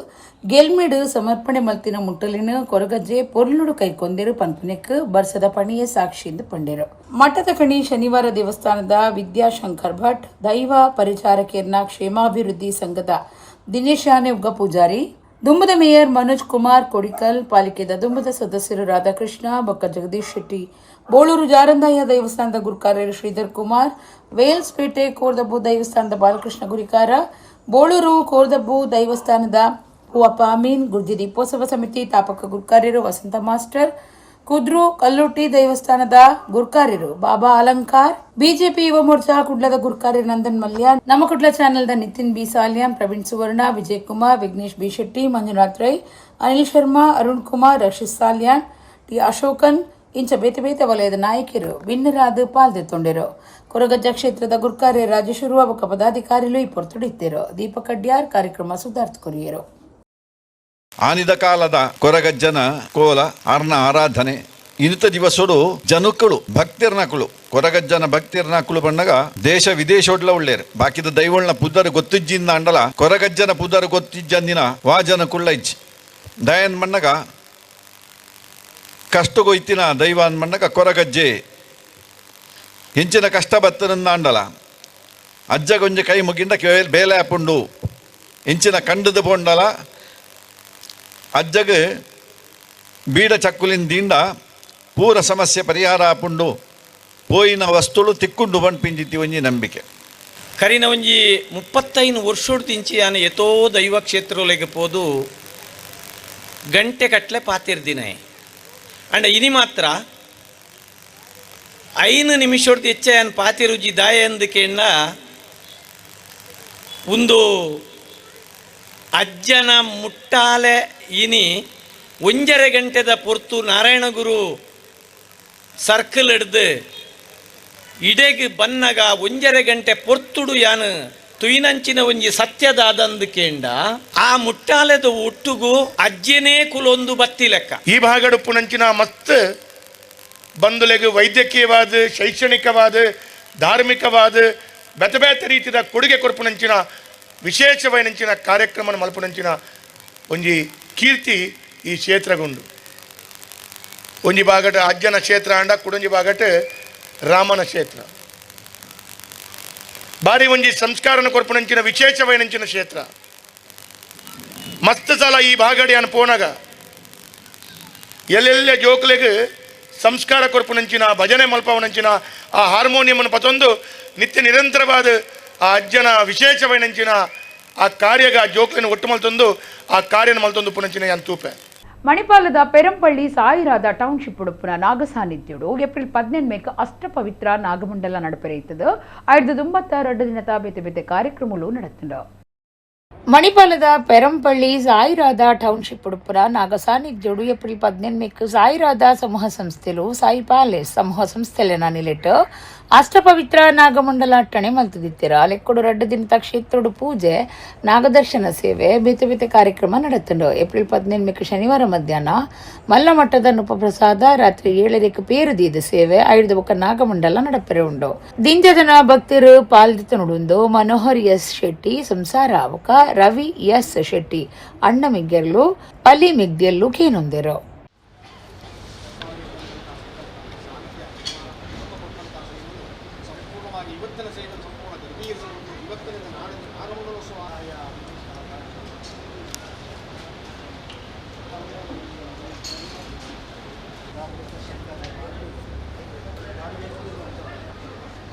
ಗೆಲ್ಮಿಡು ಸಮರ್ಪಣೆ ಮಲ್ತಿನ ಮುಟ್ಟಲಿನ ಕೊರಗಜ್ಜೆ ಪೊರ್ಲುಡು ಕೈಕೊಂದಿರು ಪನ್ಪುನೆಕ್ ಬರ್ಸದ ಪಣಿಯೇ ಸಾಕ್ಷಿ ಎಂದು ಪಂಡಿರು. ಮಠದ ಕಣಿ ಶನಿವಾರ ದೇವಸ್ಥಾನದ ವಿದ್ಯಾಶಂಕರ್ ಭಟ್, ದೈವ ಪರಿಚಾರಕೇರ್ನ ಕ್ಷೇಮಾಭಿವೃದ್ಧಿ ಸಂಘದ ದಿನೇಶ್ ಯಾನೆ ಉಗ್ಗ ಪೂಜಾರಿ, ದುಂಬದ ಮೇಯರ್ ಮನೋಜ್ ಕುಮಾರ್ ಕೊಡಿಕಲ್, ಪಾಲಿಕೆದ ದುಂಬದ ಸದಸ್ಯರು ರಾಧಾಕೃಷ್ಣ ಬೊಕ್ಕ ಜಗದೀಶ್ ಶೆಟ್ಟಿ, ಬೋಳೂರು ಜಾರಂದಾಯ ದೇವಸ್ಥಾನದ ಗುರುಕಾರ್ಯರು ಶ್ರೀಧರ್ ಕುಮಾರ್, ವೇಲ್ಸ್ಪೇಟೆ ಕೋರ್ದಬ್ಬು ದೇವಸ್ಥಾನದ ಬಾಲಕೃಷ್ಣ ಗುರಿಕಾರ, ಬೋಳೂರು ಕೋರ್ದಬ್ಬು ದೇವಸ್ಥಾನದ ಹೂವಪ್ಪ ಅಮೀನ್, ಗುರ್ಜಿ ದೀಪೋತ್ಸವ ಸಮಿತಿ ತಾಪಕ ಗುರುಕಾರ್ಯರು ವಸಂತ ಮಾಸ್ಟರ್, ಕುದ್ರು ಕಲ್ಲುಟ್ಟಿ ದೇವಸ್ಥಾನದ ಗುರ್ಕಾರ್ಯರು ಬಾಬಾ ಅಲಂಕಾರ್, ಬಿಜೆಪಿ ಯುವ ಮೋರ್ಚಾ ಕುಡ್ಲದ ಗುರ್ಕಾರ್ಯ ನಂದನ್ ಮಲ್ಯ, ನಮ್ಮ ಕುಡ್ಲ ಚಾನೆಲ್ದ ನಿತಿನ್ ಬಿ ಸಾಲಿಯಾನ್, ಪ್ರವೀಣ್ ಸುವರ್ಣ, ವಿಜಯ್ ಕುಮಾರ್, ವಿಘ್ನೇಶ್ ಬಿ ಶೆಟ್ಟಿ, ಮಂಜುನಾಥ್ ರೈ, ಅನಿಲ್ ಶರ್ಮಾ, ಅರುಣ್ ಕುಮಾರ್, ರಕ್ಷಿತ್ ಸಾಲಿಯಾನ್, ಟಿ ಅಶೋಕನ್ ಇಂಚ ಬೇತೆ ಬೇತೆ ವಲಯದ ನಾಯಕರು ಭಿನ್ನರಾದ ಪಾಲ್ದೆತ್ತೊಂಡಿರು. ಕೊರಗಜ್ಜ ಕ್ಷೇತ್ರದ ಗುರ್ಕಾರ್ಯ ರಾಜೇಶ್ವರ ಬೊಕ್ಕ ಪದಾಧಿಕಾರಿಲು ಈ ಪೊರ್ತುಡಿತ್ತಿರು. ದೀಪಕ್ ಅಡ್ಯಾರ್ ಕಾರ್ಯಕ್ರಮ ಸುಧಾರ್ಥ ಕೊರಿಯರು. ಆನಿದ ಕಾಲದ ಕೊರಗಜ್ಜನ ಕೋಲ ಅರ್ನ ಆರಾಧನೆ ಇನಿತ ದಿವಸಡು ಜನುಕಳು ಭಕ್ತಿರ್ನಕುಳು ಕೊರಗಜ್ಜನ ಭಕ್ತಿರ್ನಕುಳು ಬಣ್ಣಗ ದೇಶ ವಿದೇಶೋಡ್ಲ ಉಳ್ಳೇರು ಬಾಕಿದ ದೈವಳ್ನ ಪುದರ್ ಗೊತ್ತಿಜ್ಜಿಂದ ಅಂಡಲ ಕೊರಗಜ್ಜನ ಪುದರ್ ಗೊತ್ತಿಜ್ಜಂದಿನ ವಾ ಜನಕುಳ್ಳ ಇಜ್ಜಿ ದಯನ್ ಮಣ್ಣಗ ಕಷ್ಟ ಗೊಯ್ತಿನ ದೈವ ಮಣ್ಣಗ ಕೊರಗಜ್ಜೆ ಹೆಂಚಿನ ಕಷ್ಟ ಬತ್ತನಂದ ಅಂಡಲ ಅಜ್ಜಗೊಂಜೆ ಕೈ ಮುಗಿಂದ ಬೇಲೆ ಆಪುಂಡು ಹೆಂಚಿನ ಕಂಡದ ಪೋಂಡಲ ಅಜ್ಜಗ ಬೀಡ ಚಕ್ಕುಲಿಂದ ಪೂರ ಸಮಸ್ಯೆ ಪರಿಹಾರ ಆಪುಂಡು ಪೋಯಿನ ವಸ್ತುಳು ತಿಕ್కుంಡು ಬಂಡ್ಪಿಂಜಿತಿ ಒಂಜಿ ನಂಬಿಕೆ. ಕರಿನ ಒಂಜಿ 35 ವರ್ಷೋಡು ತಿಂಚಿ ಯಾನು ಎತೋ ದೈವ ಕ್ಷೇತ್ರೊಲೆಗೆ ಪೋದು ಗಂಟೆ ಕಟ್ಲೆ ಪಾತಿರ್ದಿನ ಅಂಡ ಇನಿ ಮಾತ್ರ 5 ನಿಮಿಷೊಡ್ದು ಹೆಚ್ಚ ಯಾನ್ ಪಾತಿರುಜಿ ದಾಯ ಅಂದಕೆಣ್ಣ ಒಂದು ಅಜ್ಜನ ಮುಟ್ಟಾಲೆ ಇನಿ 1.5 ಗಂಟೆದ ಪೊರ್ತು ನಾರಾಯಣಗುರು ಸರ್ಕಲ್ ಹಿಡ್ದು ಇಡೆಗೆ ಬನ್ನಗ 1.5 ಗಂಟೆ ಪೊರ್ತುಡು ಯಾನು ತುಯಿನಂಚಿನ ಒಂಜಿ ಸತ್ಯದಾದಂದು ಕೇಂಡ ಆ ಮುಟ್ಟಾಲೆದ ಒಟ್ಟುಗು ಅಜ್ಜನೇ ಕುಲೊಂದು ಬತ್ತಿ ಲೆಕ್ಕ. ಈ ಭಾಗಡುಪ್ಪುನಂಚಿನ ಮಸ್ತ್ ಬಂಧುಲೆಗೆ ವೈದ್ಯಕೀಯವಾದ, ಶೈಕ್ಷಣಿಕವಾದ, ಧಾರ್ಮಿಕವಾದ ಬೇತೆ ಬೇತೆ ರೀತಿಯ ಕೊಡುಗೆ ಕೊರ್ಪುನಂಚಿನ ವಿಶೇಷವಾಯಿನಂಚಿನ ಕಾರ್ಯಕ್ರಮ ಮಲ್ಪುನಂಚಿನ ಒಂಜಿ ಕೀರ್ತಿ ಈ ಕ್ಷೇತ್ರಗುಂಡು. ಒಂಜಿ ಭಾಗಟ ಅಜ್ಜನ ಕ್ಷೇತ್ರ ಅಂಡ ಕುಡೊಂಜಿ ಭಾಗಟ ರಾಮನ ಕ್ಷೇತ್ರ. ಬಾರಿ ಒಂಜಿ ಸಂಸ್ಕಾರನ ಕೊರ್ಪುನಂಚಿನ ವಿಶೇಷವಾಯಿನಂಚಿನ ಕ್ಷೇತ್ರ. ಮಸ್ತ್ ಸಲ ಈ ಭಾಗಡಿ ಅನ್ ಪೋನಾಗ ಎಲ್ಲೆಲ್ಲ ಜೋಕ್ಲೆಗ್ ಸಂಸ್ಕಾರ ಕೊರ್ಪುನಂಚಿನ ಭಜನೆ ಮಲ್ಪವನಂಚಿನ ಆ ಹಾರ್ಮೋನಿಯಮನ್ನು ಪತೊಂದು ನಿತ್ಯ ನಿರಂತರವಾದ ಆ ಅಜ್ಜನ ವಿಶೇಷವಾಯಿನಂಚಿನ ಆ ಕಾರ್ಯಗ ಆ ಜೋಕ್ಲೆನ ಒಟ್ಟು ಮಲ್ತೊಂದು ಆ ಕಾರ್ಯನ ಮಲ್ತೊಂದು ಪುನಂಚಿನ ಯಾನ್ ತೂಪೆ. ಮಣಿಪಾಲದ ಪೆರಂಪಳ್ಳಿ ಸಾಯಿರಾದ ಟೌನ್ಶಿಪ್ ಉಡುಪುನ ನಾಗಸಾನ್ನಿಧ್ಯುಡು ಏಪ್ರಿಲ್ 18 ಅಷ್ಟಪವಿತ್ರ ನಾಗಮಂಡಲ ನಡಪೆರೆಯುತ್ತದೆ. 1992 ದಿನದ ಬೇತೆ ಬೇತೆ ಕಾರ್ಯಕ್ರಮಗಳು ನಡೆತಂಡು. ಮಣಿಪಾಲದ ಪೆರಂಪಳ್ಳಿ ಸಾಯಿರಾಧ ಟೌನ್ಶಿಪ್ ಉಡುಪುರ ನಾಗಸಾನ್ನಿಧ್ಯುಡು ಏಪ್ರಿಲ್ 18 ಸಾಯಿರಾಧ ಸಮೂಹ ಸಂಸ್ಥೆಲು ಸಾಯಿ ಪ್ಯಾಲೇಸ್ ಸಮೂಹ ಸಂಸ್ಥೆಲೆನ ನಿಲೆಟ್ ಅಷ್ಟಪವಿತ್ರ ನಾಗಮಂಡಲ ಅಟ್ಟಣೆ ಮಲ್ತದಿತ್ತೆರ್. ಅಲೆಕ್ಕೊಡು ರಡ್ಡು ದಿನತ ಕ್ಷೇತ್ರಡು ಪೂಜೆ, ನಾಗದರ್ಶನ ಸೇವೆ, ಬೇತೆ ಬೇತೆ ಕಾರ್ಯಕ್ರಮ ನಡತುಂಡು. ಏಪ್ರಿಲ್ 18 ಶನಿವಾರ ಮಧ್ಯಾಹ್ನ ಮಲ್ಲಮಟ್ಟದ ಉಪಪ್ರಸಾದ, ರಾತ್ರಿ 7ಕ್ಕೆ ಪೇರುದೀದ ಸೇವೆ, ಐದು ಬೊಕ್ಕ ನಾಗಮಂಡಲ ನಡಪೆರೆ ಉಂಡು. ದಿಂಜದನ ಭಕ್ತರು ಪಾಲ್ದಿತನುಡುಂದು ಮನೋಹರ್ ಎಸ್ ಶೆಟ್ಟಿ ಸಂಸಾರ ಬೊಕ್ಕ ರವಿ ಎಸ್ ಶೆಟ್ಟಿ ಅಣ್ಣ ಮಿಗ್ಗೆರ್ಲು ಪಲಿ ಮಿಗ್ದೆಲ್ಲು ಕೇನೊಂದೆರು.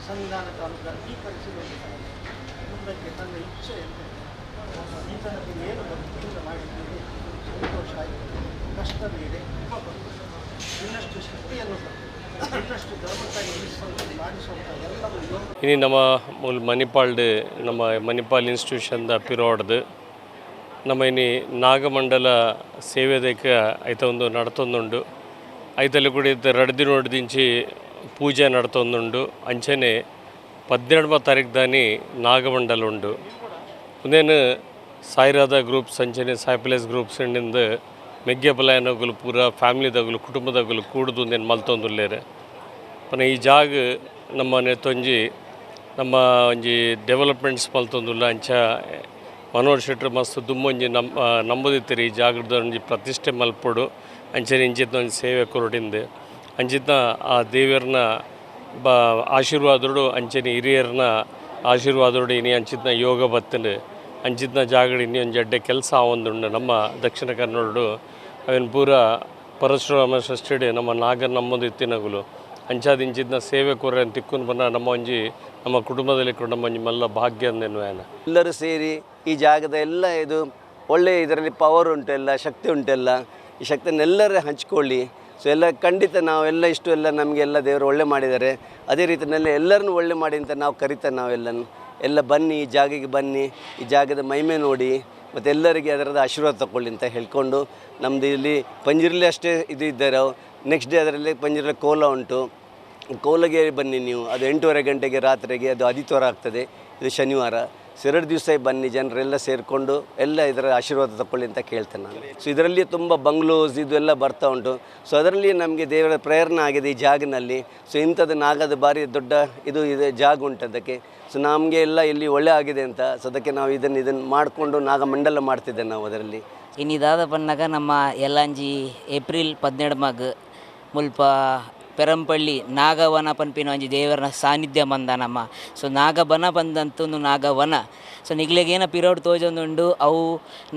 ಸಂವಿಧಾನ ಅಂಗೀಕರಿಸಿದ ಮುಂದಕ್ಕೆ ತನ್ನ ಇಚ್ಛೆಯಂತೆ ಈತನ ಏನು ಭಕ್ತಿಯಿಂದ ಮಾಡಿದ್ದೀರಿ, ಸಂತೋಷ ಆಯಿತು, ಕಷ್ಟ ಬೇರೆ, ಇನ್ನಷ್ಟು ಶಕ್ತಿಯನ್ನು ಇನ್ನಷ್ಟು ಧರ್ಮಕ್ಕಾಗಿ ಮಾಡಿಸುವಂಥ ಎಲ್ಲವೂ. ಇನಿ ನಮ್ಮ ಮೂಲ ಮಣಿಪಾಲ್ಡ್ ನಮ್ಮ ಮಣಿಪಾಲ್ ಇನ್ಸ್ಟಿಟ್ಯೂಷನ್ದ ಪಿರೋಡ್ದು ನಮ್ಮ ಇನಿ ನಾಗಮಂಡಲ ಸೇವೆದಕ್ಕೆ ಐತ ಒಂದು ನಡತೊಂದುಂಡು. ಐತಲ್ಲಿ ಕೂಡ ರಡ್ದಿನೊಡ್ದಿಂಚಿ ಪೂಜೆ ನಡತೊಂದುಂಡು. ಅಂಚನೆ 12 ತಾರೀಕು ದಾನಿ ನಾಗಮಂಡಲ ಉಂಡು. ಒಂದೇನು ಸಾಯಿರಾದ ಗ್ರೂಪ್ಸ್ ಅಂಚನೆ ಸಾಯಿ ಪ್ಲೇಸ್ ಗ್ರೂಪ್ಸ್ ಇಂದ ಮೆಗ್ಗೆ ಬಲಾಯನಗುಲು ಪೂರ ಫ್ಯಾಮಿಲಿದಾಗಲು ಕುಟುಂಬದಾಗಲು ಕೂಡುದು ಒಂದೇನು ಮಲ್ತೊಂದುಲ್ಲೇರು. ಪನ ಈ ಜಾಗ ನಮ್ಮ ನೆತ್ತೊಂಜಿ ನಮ್ಮ ಒಂಜಿ ಡೆವಲಪ್ಮೆಂಟ್ಸ್ ಮಲ್ತೊಂದುಲ್ಲ. ಅಂಚ ಮನೋಹರ್ ಶೆಟ್ಟರು ಮಸ್ತ್ ದುಮ್ಮೊಂಜಿ ನಮ್ಮ ನಂಬುದಿತ್ತಿರಿ ಈ ಜಾಗದ ಒಂಜಿ ಪ್ರತಿಷ್ಠೆ ಮಲ್ಪೊಡು. ಅಂಚನೆ ಇಂಚಿತ್ನ ಒಂಜಿ ಸೇವೆ ಕೊರಟಿಂದು ಅಂಚಿತ್ನ ಆ ದೇವರನ್ನ ಬ ಆಶೀರ್ವಾದೋಡು ಅಂಚನೆ ಹಿರಿಯರನ್ನ ಆಶೀರ್ವಾದೋಡು ಇನಿ ಅಂಚಿತ್ನ ಯೋಗ ಬತ್ತನು ಅಂಚಿತ್ನ ಜಾಗಡಿ ಇನ್ನಿ ಒಂಜಿ ಅಡ್ಡೆ ಕೆಲಸ ಆವೊಂದುಂಡು. ನಮ್ಮ ದಕ್ಷಿಣ ಕನ್ನಡಡು ಅವೇನು ಪೂರ ಪರಶುರಾಮ ಷಷ್ಠಿಡೆ ನಮ್ಮ ನಾಗರ್ ನಮ್ಮದು ಇತ್ತಿನಗುಲು ಅಂಚಾದ ಇಂಚಿತ್ನ ಸೇವೆ ಕೊರ್ರೆ ತಿಕ್ಕುನ್ ಬನ್ನ ನಮ್ಮ ಒಂಜಿ ನಮ್ಮ ಕುಟುಂಬದಲ್ಲಿ ಕೂಡ ನಮ್ಮ ಒಂಜಿ ಮಲ್ಲ ಭಾಗ್ಯ ಅಂದೆನ್ನುವೇನ. ಎಲ್ಲರೂ ಸೇರಿ ಈ ಜಾಗದ ಎಲ್ಲ ಇದು ಒಳ್ಳೆಯ ಇದರಲ್ಲಿ ಪವರ್ ಉಂಟೆಲ್ಲ, ಶಕ್ತಿ ಉಂಟೆಲ್ಲ, ಈ ಶಕ್ತಿಯನ್ನೆಲ್ಲರೂ ಹಂಚಿಕೊಳ್ಳಿ. ಸೊ ಎಲ್ಲ ಖಂಡಿತ ನಾವೆಲ್ಲ ಇಷ್ಟು ಎಲ್ಲ ನಮಗೆಲ್ಲ ದೇವರು ಒಳ್ಳೆ ಮಾಡಿದ್ದಾರೆ. ಅದೇ ರೀತಿಯಲ್ಲಿ ಎಲ್ಲರನ್ನೂ ಒಳ್ಳೆ ಮಾಡಿ ಅಂತ ನಾವು ಕರಿತಾರೆ. ನಾವೆಲ್ಲನೂ ಎಲ್ಲ ಬನ್ನಿ, ಈ ಜಾಗಕ್ಕೆ ಬನ್ನಿ, ಈ ಜಾಗದ ಮಹಿಮೆ ನೋಡಿ ಮತ್ತು ಎಲ್ಲರಿಗೆ ಅದರದ ಆಶೀರ್ವಾದ ತಗೊಳ್ಳಿ ಅಂತ ಹೇಳ್ಕೊಂಡು ನಮ್ಮದು ಇಲ್ಲಿ ಪಂಜಿರಲ್ಲಿ ಅಷ್ಟೇ ಇದು ಇದ್ದಾರೆ. ನೆಕ್ಸ್ಟ್ ಡೇ ಅದರಲ್ಲಿ ಪಂಜಿರಲ್ಲಿ ಕೋಲ ಉಂಟು, ಕೋಲಗೆ ಬನ್ನಿ ನೀವು. ಅದು 8:30 ಗಂಟೆಗೆ ರಾತ್ರಿಗೆ, ಅದು ಆದಿತ್ಯವಾರ ಆಗ್ತದೆ, ಇದು ಶನಿವಾರ. ಸೊ 2 ದಿವಸ ಬನ್ನಿ, ಜನರೆಲ್ಲ ಸೇರಿಕೊಂಡು ಎಲ್ಲ ಇದರ ಆಶೀರ್ವಾದ ತಗೊಳ್ಳಿ ಅಂತ ಕೇಳ್ತೇನೆ ನಾನು. ಸೊ ಇದರಲ್ಲಿ ತುಂಬ ಬಂಗ್ಲೋಸ್ ಇದು ಎಲ್ಲ ಬರ್ತಾ ಉಂಟು. ಸೊ ಅದರಲ್ಲಿ ನಮಗೆ ದೇವರ ಪ್ರೇರಣೆ ಆಗಿದೆ ಈ ಜಾಗನಲ್ಲಿ. ಸೊ ಇಂಥದ್ದು ನಾಗದ ಭಾರಿ ದೊಡ್ಡ ಇದು ಇದು ಜಾಗ ಉಂಟು ಅದಕ್ಕೆ. ಸೊ ನಮಗೆ ಎಲ್ಲ ಇಲ್ಲಿ ಒಳ್ಳೆ ಆಗಿದೆ ಅಂತ. ಸೊ ಅದಕ್ಕೆ ನಾವು ಇದನ್ನು ಇದನ್ನು ಮಾಡಿಕೊಂಡು ನಾಗಮಂಡಲ ಮಾಡ್ತಿದ್ದೆ ನಾವು ಅದರಲ್ಲಿ. ಇನ್ನಿದಾದ ಪನ್ನಾಗ ನಮ್ಮ ಎಲ್ಲಂಜಿ ಏಪ್ರಿಲ್ 12 ಮಗ್ ಮುಲ್ಪ ಪೆರಂಪಳ್ಳಿ ನಾಗವನ ಪನ್ಪಿನ ಒಂಜಿ ದೇವರನ ಸಾನ್ನಿಧ್ಯ ಬಂದ ನಮ್ಮ. ಸೊ ನಾಗಬನ ಬಂದಂತೊಂದು ನಾಗವನ. ಸೊ ನಿಗ್ಲೆಗೇನ ಪಿರೋಡ್ ತೋಜೊಂದುಂಡು. ಅವು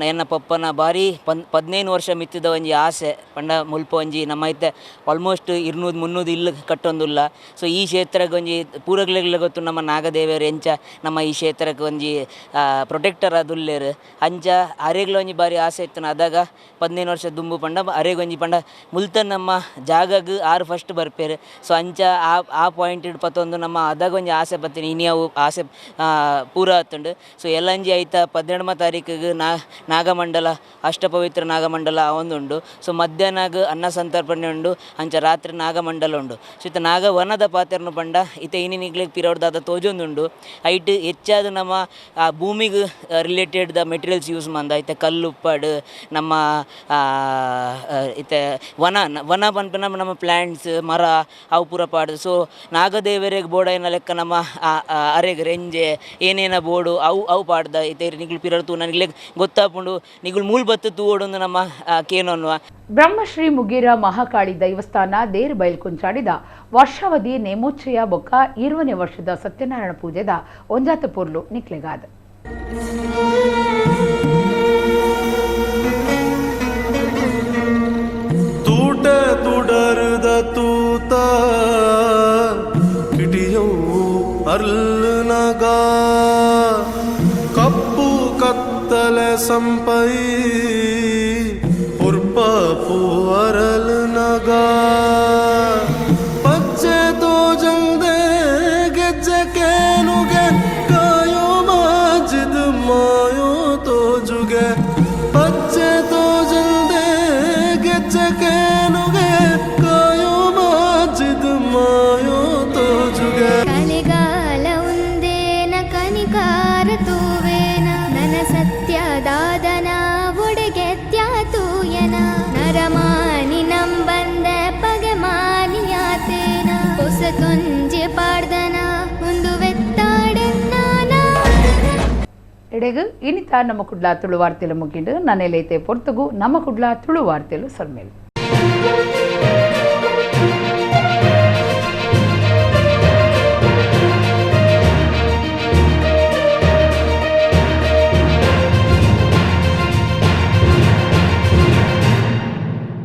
ಎನ್ನ ಪಪ್ಪನ ಭಾರಿ 15 ವರ್ಷ ಮಿತ್ತಿದ ಒಂಜಿ ಆಸೆ ಪಂಡ ಮುಲ್ಪ ಒಂಜಿ ನಮ್ಮ ಐತೆ ಆಲ್ಮೋಸ್ಟ್ 200-300 ಇಲ್ಲು ಕಟ್ಟೊಂದುಲ್ಲ. ಸೊ ಈ ಕ್ಷೇತ್ರಕ್ಕೆ ಒಂಜಿ ಪೂರಗ್ಲೆಗ್ಲೆ ಗೊತ್ತು ನಮ್ಮ ನಾಗದೇವರು ಎಂಚ ನಮ್ಮ ಈ ಕ್ಷೇತ್ರಕ್ಕೆ ಒಂಜಿ ಪ್ರೊಟೆಕ್ಟರ್ ಆದುಲ್ಲೇರು. ಅಂಚ ಅರೆಗ್ಲ ಒಂಜಿ ಭಾರಿ ಆಸೆ ಇತ್ತು. ಅದಾಗ 15 ವರ್ಷ ದುಂಬು ಪಂಡ ಅರೆಗೊಂಜಿ ಪಂಡ ಮುಲ್ತನ್ ನಮ್ಮ ಜಾಗಗ್ ಆರು ಫಸ್ಟ್ ಬರ್ಪೇರು. ಸೊ ಅಂಚ ಆ ಆ ಪಾಯಿಂಟ್ ಪತ್ತೊಂದು ನಮ್ಮ ಅದಾಗ ಒಂಜಿ ಆಸೆ ಪತ್ತೀನಿ ಇನಿ ಅವು ಆಸೆ ಪೂರ ಆತುಂಡು. ಸೊ ಎಲ್ಲಂಜಿ ಐತ 12 ತಾರೀಕಿಗೆ ನಾಗಮಂಡಲ ಅಷ್ಟಪವಿತ್ರ ನಾಗಮಂಡಲ ಒಂದುಂಡು. ಸೊ ಮಧ್ಯಾಹ್ನಾಗ ಅನ್ನ ಸಂತರ್ಪಣೆ ಉಂಡು, ಅಂಚ ರಾತ್ರಿ ನಾಗಮಂಡಲ ಉಂಡು. ಸೊ ಇತ್ತ ನಾಗವನದ ಪಾತ್ರನು ಪಂಡ ಇತ್ತ ಇನಿ ನಿಗ್ಲೆಗ್ ಪಿರೋಡ್ದಾದ ತೋಜೊಂದುಂಡು. ಐಟ್ ಹೆಚ್ಚಾದ ನಮ್ಮ ಆ ಭೂಮಿಗೆ ರಿಲೇಟೆಡ್ the materials use ಮಂದ ಇತ್ತ ಕಲ್ಲುಪ್ಪಡು ನಮ್ಮ ಇತ್ತ ವನ ವನ ಪನ್ಪಿನ ನಮ್ಮ ಪ್ಲ್ಯಾಂಟ್ಸ್ ಮರ ಅವು ಪೂರ ಪಾಡು. ಸೊ ನಾಗದೇವರಿಗೆ ಬೋರ್ಡ್ ಲೆಕ್ಕ ನಮ್ಮ ಅರೆಗ್ ರೆಂಜೆ ಏನೇನ ಬೋರ್ಡು ಅವು ಅವು ಪಾಡ್ದ ಇತ್ತೆ ನಿಗ್ಲು ಪಿರಡ್ತು ನನಗೆ ಗೊತ್ತಾಪುಂಡು ನಿಗುಲು ಮೂಲ ಬತ್ತು ತೂವೊಡೊಂದು ನಮ್ಮ ಕೇನೊನ್ನುವ. ಬ್ರಹ್ಮಶ್ರೀ ಮುಗೇರ ಮಹಾಕಾಳಿ ದೈವಸ್ಥಾನ there ಬೈಲ್ಕುಂಚಾಡಿದ ವರ್ಷಾವಧಿ ನೇಮೋಚ್ಚಯ ಬೊಕ್ಕ 20ನೇ ವರ್ಷದ ಸತ್ಯನಾರಾಯಣ ಪೂಜೆದ ಒಂಜಾತ ಪೊರ್ಲು ನಿಕ್ಲೆಗಾದ. ತೂಟ ತುಡರದ ತೂತ ಕಿಟಿಯೋ ಅರ್ಲನಗ ಕಪ್ಪು ಕತ್ತಲೆ ಸಂಪೈ ಪುರ್ಪ ಪೂವರಲ್ ನಗ ಪಚ್ಚೆ ತೋಜಂದೆ ಗೆಜ್ಜೆ ಕೇನುಗೆ ಕಾಯೋ ಮಾಜಿದ ಮಾಯೋ ತೋಜುಗೆ ಪಚ್ಚೆ ತೋಜಂದೆ ಗೆಜ್ಜೆ ಕೇನುಗೆ ಕಾಯೋ ಮಾಜಿದ ಮಾಯೋ ತೋಜುಗೆ. ನಿಕ್ಲೆಗ್ ಇನಿತ ನಮ್ಮ ಕುಡ್ಲ ತುಳು ವಾರ್ತೆಲು ಮುಗಿಂಡು. ನನೆಲೈತೆ ಪೊರ್ತುಗು ನಮ್ಮ ಕುಡ್ಲ ತುಳು ವಾರ್ತೆಲು ಸೊಲ್ಮೆಲು.